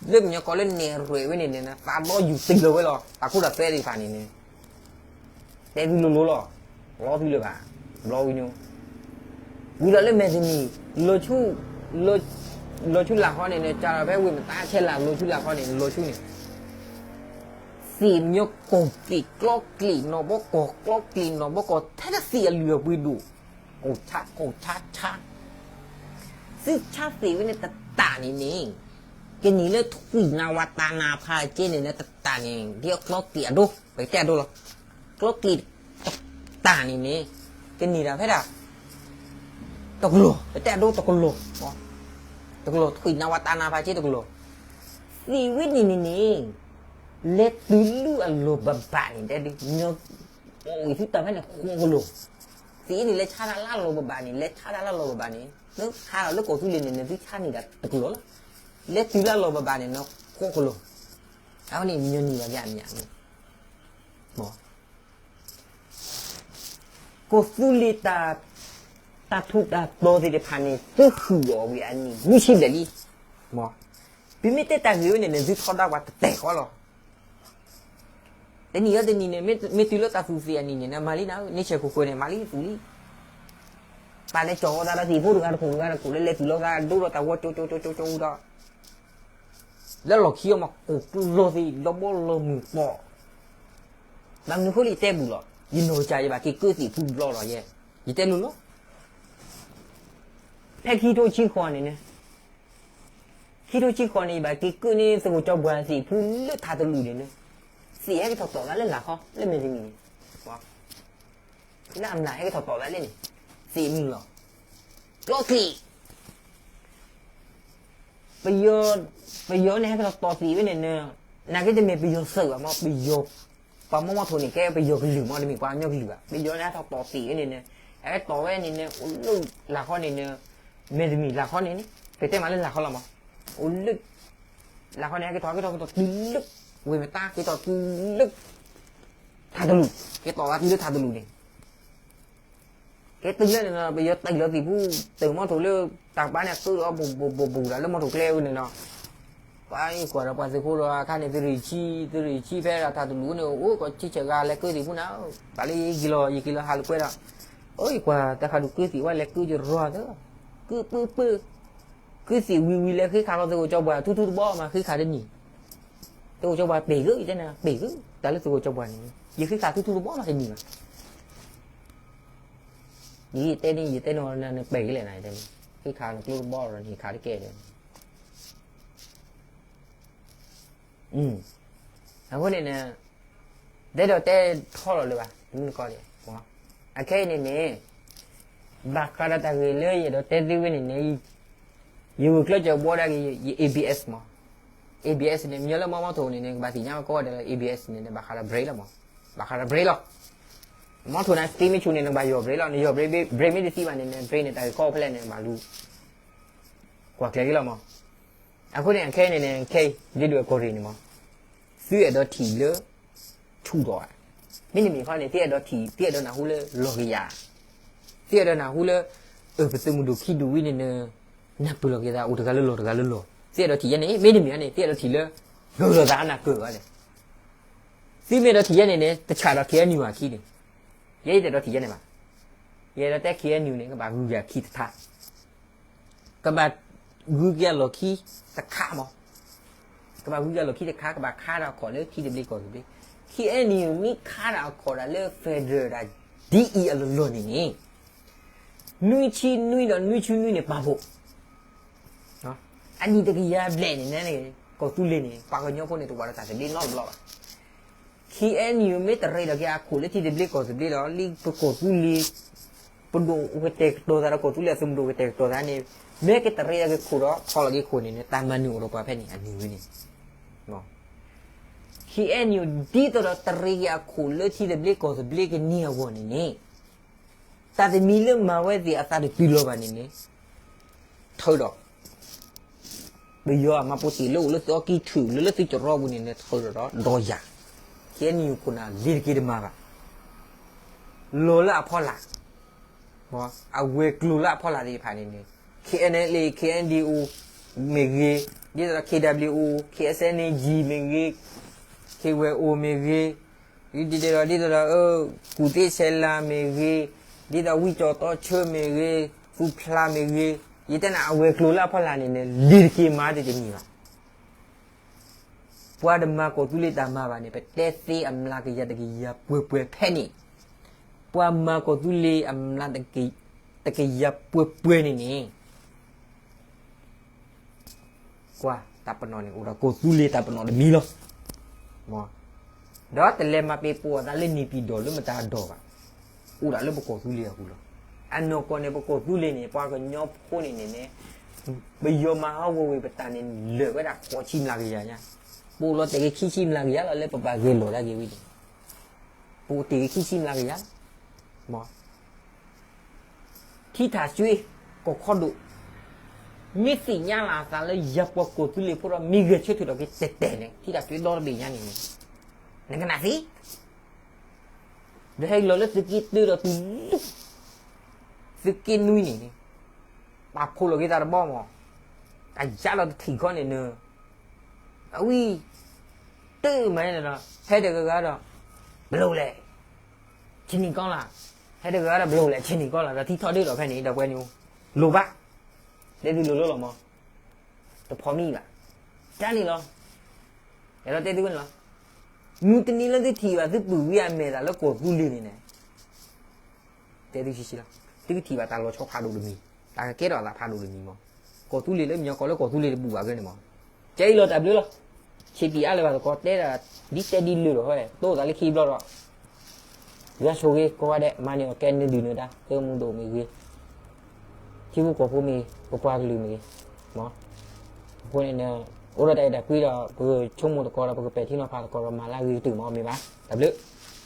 လၢပညီကီၢ်လၢနဲၣ်ရွဲၣ်ဝဲန့ၣ်န့ၣ် သးဘျီယူၤတံၢ်လီၤဝဲလီၤ တၢ်ခိတၢ်သွဲသ့ၣ်တဖၣ်န့ၣ်န့ၣ် တဲသုလိၤလိၤလီၤ လီၤသုလၢၤဘၣ် ဘျီဝံၤညိ ဝံၤဒီးလၢမဲာ်တနံၤ လီၤဆူ လီၤဆူလာ်ခီန့ၣ်န့ၣ် ကၢ်ဒီးဖဲဝ့ၢ်မတါဆဲးလၢ် လီၤဆူလာ်ခီန့ၣ် လီၤဆူန့ၣ် သ့ၣ်မညီကီၢ်ကျံးကျီကျံး နီၢ်ဘီကီၢ်ကျီကျံး နီၢ်ဘီကီၢ်ထဲတသ့ၣ်အလုၢ်အပှ့ၤဒိၣ် ကိၢ်ဆါကိၢ်ဆါဆါ သုဆါသ့ၣ်ဝဲန့ၣ်တတၢ်န့ၣ်န့ၣ် ကန့ၢ်လၢထွံၣ်နၤဝၤတၢ်နၢ်ဖးက့န့ၣ်လၢတတၢ်န့ၣ် ဒ်အကျီကျံးအဒိ ပကတဲအဒိလီၤ. ကျီကျံးတတၢ်န့ၣ်န့ၣ် ကန့ၢ်ဒၣ်ဖဲဒၣ် တကလီၢ် ပတဲအဒိတကလီၢ် တကလီၢ် ထွံၣ်နၤဝၤတၢ်နၢ်ဖးက့တကလီၢ် သ့ၣ်ဝဲန့ၣ်န့ၣ်န့ၣ် လဲၤတုၤလၢအလီၢ်ဘၣ်ဘၣ်န့ၣ် တဲဒ် ညီ အိၣ်ဝံၤသုတၢ်ဖဲန့ၣ်ဃိးကလီၢ် သ့ၣ်န့ၣ်လဲၤဆါတၢ်လၢလီၢ်ဘၣ်ဘၣ်န့ၣ် လဲၤဆါတၢ်လၢလီၢ်ဘၣ်ဘၣ်န့ၣ် နခးဒီးလၢကီၢ်သူလ့ၤန့ၣ် နသုဆါန့ၢ်ဒၣ်တကလီၢ်လီၤ. လဲၤတုၤလၢလီၢ်ဘၣ်ဘၣ်န့ၣ် နဃိးကလီၢ် အဝဲန့ၣ်ညီနုၢ်ဘၣ်ယါမ့ၢ် ကီၢ်သူလ့ၤ တၢ်ထူးတၢ်တီၤသ့ၣ်တဖၣ်န့ၣ် သုဃုာ်အီၤဝံၤအနံၣ် နွံဆံဘျဲၣ်လံ. ပမ့ၢ်တဲတၢ်ဂ့ၢ်ဝဲန့ၣ်န့ၣ် သုထီဒါပှၤတတဲာ်ဃီလီၤ. တနံၣ်အံၤတနံၣ်န့ၣ် မ့ၢ်တုၤလၢတၢ်သူၣ်သ့ၣ်အနံၣ်န့ၣ် နမၤလံနၤဧၢ န့ဆဲးခိၣ်ဃၢၤန့ၣ် မၤလံသူၣ်လံ. ပာ်လဲၤကၠီၤဝဲသးဒီးသ့ၣ်ဖိတဂၤတခိၣ်တဂၤတခိၣ်လၢလဲၤတုၤလီၤသးဒိဒီးတၢ်ဝီကၠိကၠိကၠိကၠိကၠိဒီး လၢလီၢ်ခံအီၤမး ကိၢ်ကျီသ့ၣ် လီၤဘီလီၤမုၢ်ပီၢ် ဘၣ်မနုၤဃိလၢယတဲဘူးလီၤ ယနီၢ်ကစၢ်ယဘၣ်က့ၤကၢသ့ၣ်ဖုတဘျီလီၤယဲ ယတဲလိၤလိၤ ဖဲခံထိဆံဃီန့ၣ်န့ၣ် ခံထိဆံဃီန့ၣ် ယဘၣ်က့ၤကၢန့ၢ်သုးခိၣ်ကၠီပှၢ်သ့ၣ်ဖုလၢထးတလူၢ်န့ၣ်န့ၣ် သ့ၣ်ဟဲကထီၣ်တီၢ်သးလၢလာ်ခီ လၢမဲာ်တနံၤန့ၣ် လၢအမျၢ်ဟဲကထီၣ်တီၢ်သးလၢန့ၣ် သ့ၣ်မုၢ်လီၤ ကျီကျံး ပယီၤန့ၣ်ဟဲကထီၣ်တီၢ်သ့ၣ်ဝဲန့ၣ်န့ၣ် နာ်က့တမ့ၢ်ပယီၤသုးဘၣ်မး ပယီၤ ပှၤမီၢ်မီၢ်ထိၣ်န့ၣ် ကဲပယီၤကလုာ်မး တမ့ၢ်ပှၤကညီကလုာ်ဘၣ် ပယီၤန့ၣ်ဟဲထီၣ်တီၢ်သ့ၣ်ဝဲန့ၣ်န့ၣ် ဟဲတီၢ်ဝဲန့ၣ်န့ၣ် အိၣ်လၢလာ်ခီန့ၣ်န့ၣ် မဲာ်တနံၤလာ်ခီန့ၣ်န့ၣ် ပတဲမးလၢလာ်ခီလီၤမး အိၣ်လၢ လာ်ခီန့ၣ် ဟဲက့ၤထီၣ် ဟဲက့ၤထီၣ်က့ၤထီၣ်တုၤလၢ ဝ့ၢ်မတါ က့ၤထီၣ်တုၤလၢ ထးတလူၢ် က့ၤတီၢ်သးတုၤလၢထးတလူၢ်န့ၣ် ကဲတုၤလၢန့ၣ်နီၤ ပယီၤတ့ၢ်လီၤသ့ၣ်ဖူ တ့ၢ်မီထိၣ်လၢ တၢ်ကပၤန့ၣ် ကၢအီၤဘူးဘူးဘူးဘူးဒီးလၢမီထိၣ်ကျဲဝဲန့ၣ်နီၤ ပှၤယကွၢ်ဒီးပှၤသုးဖိဒီးအခါန့ၣ် သုးရ့ၣ်ဆံ သုးရ့ၣ်ဆံဖဲဒၣ်ထးတလူၢ်န့ၣ် အိၣ်ကီးဆံဆဲးဂၤလဲၤကၢသ့ၣ်ဖူနၤ ပှၤလၢယက့ၤလီၤ ယက့ၤလီၤဟးလိာ်ကွဲဒီး အိၣ်ယကွၢ်တၢ်ခးဒူၣ်ကၢသ့ၣ်ဝဲလဲၤကၢ ယရီၤသၢ ကၢပၢပၢ ကၢသ့ၣ်ဝံၤဝံၤလဲၤဃ့ခးလီၤသုးခိၣ်ကၠီပှၢ် ထူထူတဘီမး ဃ့ခးတနံၣ် သုးခိၣ်ကၠီပှၢ်ပ့ၢ်ဂ့ၤ ယတဲန့ၣ် ပ့ၢ်ဂ့ၤ တၢ်လၢသုးခိၣ်ကၠီပှၢ်န့ၣ် ယဃ့ခးထူထူတဘီမးတနံၣ်ဘၣ် ယတဲန့ၣ် ယတဲန့ၣ် နပှဲၤကလဲၣ်နၤ ယတဲန့ၣ် ဃ့ခးနကျိတဘီဒီး နဟ့ၣ်ခးတကဲဒီး အဃိန့ၣ်န့ၣ် တဲဒီးတဲထီလီၤလၢၤဘၣ် တမုၢ်တကီၢ်ဒံး အခဲအံၤန့ၣ်န့ၣ် ဘၣ်ဃးဒီးတၢ်ဂ့ၢ်လၢယအဲၣ်ဒိးတဲသုဝဲန့ၣ်န့ၣ် ယဂုာ်ကျဲးစၢးဘှီဒၣ်က့ၤ ယ A B S မး A B S န့ၣ် မ့ၢ်လၢမီၢ်မီၢ်ထိၣ်န့ၣ်န့ၣ် ကဘၣ်သ့ၣ်ညါဝဲကိးဂၤဒဲးလၢ A B S န့ၣ်န့ၣ် ဘၣ်ဃးဒီး brake လီၤမး ဘၣ်ဃးဒီး brake လီၤ မီၢ်ထိၣ်န့ၣ် သ့မ့ၢ်ဆူၣ်န့ၣ် နကဘၣ်ယီၢ် brake လီၤ နယီၢ် brake မ့ၢ်တသ့ဘၣ်န့ၣ်န့ၣ် brake န့ၣ် တၢ်ဂ့ၢ်ကီဖဲလဲၣ်န့ၣ် နဘၣ်လူၤ ကွၢ်ကျဲၤက့ၤလီၤမး အဃိန့ၣ် ခဲအံၤန့ၣ်န့ၣ် ခဲအံၤ ဒ်ဒုးအကီၢ်ရ့ၣ်န့ၣ်မး သုအဲၣ်ဒိးထံၣ်လၢ ဆူၣ်ထီၣ်ဧါ မ့တမ့ၢ်ခီန့ၣ် သုအဲၣ်ဒိးထံၣ် သုအဲၣ်ဒိးနၢ်ဟူလၢလီၢ်ကယၤ သုအဲၣ်ဒိးနၢ်ဟူလၢ အၢ ပသုးမုၢ်ဒိၣ်ခံဒူၣ်ဝံၤန့ၣ် နၢ်ပၢၢ်လီၤက့ၤသးအိၣ်တဂၤလၢလီၢ်တဂၤလၢလီၢ် သုအဲၣ်ဒိးထံၣ်ယဲန့ၣ် မ့တမ့ၢ်န့ၣ် သုအဲၣ်ဒိးထံၣ်လၢ ဂၢၢ်လီၤသးအနၢ်ပၢၢ်ဘၣ်လဲၣ် သုမ့ၢ်အဲၣ်ဒိးထံၣ်ယဲန့ၣ်န့ၣ် တဆှၣ်ဒီး K N U အခံန့ၣ် ယဲယတအဲၣ်ဒိးထံၣ်ယဲန့ၣ်ဘၣ် ယအဲၣ်ဒိးတဲ K N U န့ၣ် ကဘၣ်ဂုၤက့ၤအခံတခါ ကဘၣ်ဂုၤက့ၤအလီၢ်ခံတခါမး ကဘၣ်ဝံၤကလီၢ်ခံတခါ ကဘၣ်ခါဒီးအခီၣ်လၢထံသဘျ့ကီၢ်သဘျ့, ခ့ၣ်အဲၣ်ယူၣ် မ့ၢ်ခါဒီးအခီၣ်ဒၣ်လၢ federal ဒ်အံၤအလီၢ်လီၢ်န့ၣ်န့ၣ်, နွံဆံနွံဒီးနွံဆံနွံန့ၣ်ပာ်ဖှိၣ်, အနံၣ်တကယၤဘျဲၣ်န့ၣ်န့ၣ် ကီၢ်သူလ့ၤန့ၣ် ပှၤကညီဖိန့ၣ်တဝၤဒီးတၢ်သဘျ့နီတဘျီဘၣ်. ခ့ၣ်အဲၣ်ယူၣ် မ့ၢ်တရံးဒီးက့ၤအခိၣ်လၢထံသဘျ့ကီၢ်သဘျ့ဒီး လၢပကီၢ်သူလ့ၤ ပဒိၣ်ကတဲာ်ကတီၤသးဒီးကီၢ်သူလ့ၤအသုးမုၢ်ဒိၣ်ကတဲာ်ကတီၤသးန့ၣ်, မ့ၢ်ကတရံးဒီးက့ၤခိၣ်ဒီး ထီလီၤက့ၤခိၣ်န့ၣ်န့ၣ် တၢ်မၤနၢၤအိၣ်ဒီးပှၤဖဲန့ၣ်အနံၤဝဲန့ၣ် ခ့ၣ်အဲၣ်ယူၣ် ဒ်သိးဒီးတရံးက့ၤအခိၣ်လၢထံသဘျ့ကီၢ်သဘျ့ကန့ၢ်အဂီၢ်န့ၣ်န့ၣ်, တၢ်တမံၤလၢမၤဝဲသ့ၣ်အသးတတုၤလီၤဘၣ်န့ၣ်န့ၣ်, ထုးဒီး ပယီၤအမၤပိတ့ၢ်လၢအိၣ်လၢသုအီကံၢ်ထုး လၢလၢသုကရီပူၤန့ၣ်န့ၣ် ထုးဒီးဒီးယၤ, ခ့ၣ်အဲၣ်ယူၣ်ခိၣ်နၢ်လ့ၤတက့ၤတမၤဘၣ်, လီၤလၢအဖီလာ် အဝဲၤကျိၤလၢအဖီလာ်သ့ၣ်တဖၣ်န့ၣ်န့ၣ် ခ့ၣ်အဲၣ်ယူၣ် ခ့ၣ်အဲၣ်ယူၣ် မ့ၢ်ဂ့ၤ, ဒ်သိးဒီး ခ့ၣ်ဒဘလၢယူၣ် ခ့ၣ်အ့ၣ်စဲၣ်နၣ်ကၠံ မ့ၢ်ဂ့ၤ, ခ့ၣ်ဝဲၣ်အိၣ်မ့ၢ်ဂ့ၤ, ဒ်သိးဒီး ဒ်သိးဒီး ကူၣ်သ့ၣ်ဆဲးလၤမ့ၢ်ဂ့ၤ, ဒ်သိးဝံၣ်ကၠီၣ်သီဆၢမ့ၢ်ဂ့ၤ, သူၣ်ဖျါမ့ၢ်ဂ့ၤ, ယတဲနၤအဝဲၤကျိၤလၢအဖီလာ်န့ၣ်န့ၣ် လ့ၤတက့ၤမၤတတမံၤဘၣ်. ပှၤတမၤကီၢ်သူလ့ၤတၢ်မၤဘၣ်န့ၣ် ပတဲသ့အမျးကယၤတကယၤပှဲၤပှဲၤဖဲန့ၣ်, ပှၤမၤကီၢ်သူလ့ၤအမျး တကယၤပှဲၤပှဲၤန့ၣ်န့ၣ် ကွၢ်တၢ်ပနီၣ်န့ၣ် အိၣ်ဒီးကီၢ်သူလ့ၤတၢ်ပနီၣ်တမံၤလီၤ. ဒီးတလဲၤမၤပ့ၤပိာ်အသးလၢန့ၣ်ပံၤဒီးလၢမတၤဒီးဘၣ်, အိၣ်ဒၣ်လၢပကီၢ်သူလ့ၤအပူၤလီၤ. အနီၢ်ကီၢ်န့ၣ် ပကီၢ်သူလ့ၤန့ၣ် ပှၤကညီဖိန့ၣ်န့ၣ်န့ၣ် ပယီၤမၤဟးဂီၤဝံၤပတၢ်န့ၣ် လၢာ်ဝဲဒၣ်ဃိးဆံမျးကယၤညါ, ပအိၣ်လီၤတဲာ်က့ၤခံဆံမျးကယၤလီၤ လၢပဘၣ်ဂဲၤလိာ်ဒၣ်က့ၤဝံၤန့ၣ်, ပအိၣ်တဲာ်က့ၤခံဆံမျးကယၤလီၤ. ထံထၣ်စွ့ ကီၢ်ခီဒိၣ် မ့ၢ်သ့ၣ်ညါလီၤအသးလၢယပှၤကီၢ်သူလ့ၤဖိဒီး မ့ၢ်ဂဲၤဆၢထၢၣ်ထီၣ်က့ၤတဲာ်တဲာ်န့ၣ် ထံထၣ်စွ့ဒီတဘ့ၣ်ညါန့ၣ်န့ၣ် နကနၣ်သ့, ဒီးဟဲလီၤလၢသုးက့တၢဒီးသုးလူၢ် သုးက့နွံန့ၣ်န့ၣ် ပာ်ဖှိၣ်လီၤက့ၤသးတဘီမး, တၢ်ယါလီၤတထံၣ်ခီန့ၣ်နၢၤ, အဝံၤ တမၤန့ၣ်ဒီး ဟဲတဂၤဂၤဒီး ဘျိးလဲၣ် ဆ့ၣ်နီၤကီလၢ်, ဟဲတဂၤဂၤဒီး ဘျိးလဲၣ် ဆ့ၣ်နီၤကီလၢ် ဒီးထံထီၣ်ဒၢးဒီးဖဲန့ၣ် ဒီးပှဲၤန့ၣ် လိၣ်ဘၣ်, တဲသုလိၤလိၤလီၤမး, တဖီမံဘၣ်, တၢ်န့ၣ်လီၤ, အဲၣ်ဒိးတဲသုဝဲန့ၣ်လီၤ, မုၢ်တနံၤလၢသုထံၣ်ဘၣ်သုပုၢ်ဝဲၢ်အမဲာ်သးလၢကီၢ်သူလ့ၤန့ၣ်န့ၣ် တဲသုဆံးဆံးလီၤ, သုကထံၣ်ဘၣ်တၢ်လီၤဆီဖးဒိၣ်တမံၤ, တၢ်ကကဲထီၣ်အသးဖးဒိၣ်တမံၤမး, ကီၢ်သူလ့ၤလၢမညီကီၢ်လၢကီၢ်သူလ့ၤတဘူၣ်ဘၣ်ဂ့ၤန့ၣ်မး, ကဲအံၤလီၤတၢ်ဘျုးလီၤ, ဆ့ပံးအါလၢၤဘၣ်သကိးတဲဒၣ် ဒ်တဲဒ်လၢာ်လီၤဟဲ တိၢ်သးလၢခံဘျီဒီး ယွၤဆိၣ်ဂ့ၤကိးဂၤဒဲး မၤန့ၢ်အီၣ်ကဲနၢၤဒုၣ်နၢၤဒါ သုးမုၢ်ဒိၣ်မ့ၢ်ဂ့ၤ, ထံဖိကီၢ်ဖိမ့ၢ်ဂ့ၤ ပပှၤကလုာ်မ့ၢ်ဂ့ၤ, အဃိန့ၣ် အိၣ်ဒီးတၢ်အဲၣ်တၢ်ကွံဒီး ပကဆိကမိၣ်သကိးဒီး ပကပဲာ်ထံနီၤဖးသကိးဒီး မၤလၢအဂ့ၤကတၢၢ်မး မ့ၢ်ဘၣ်, တၢ်ဘျုး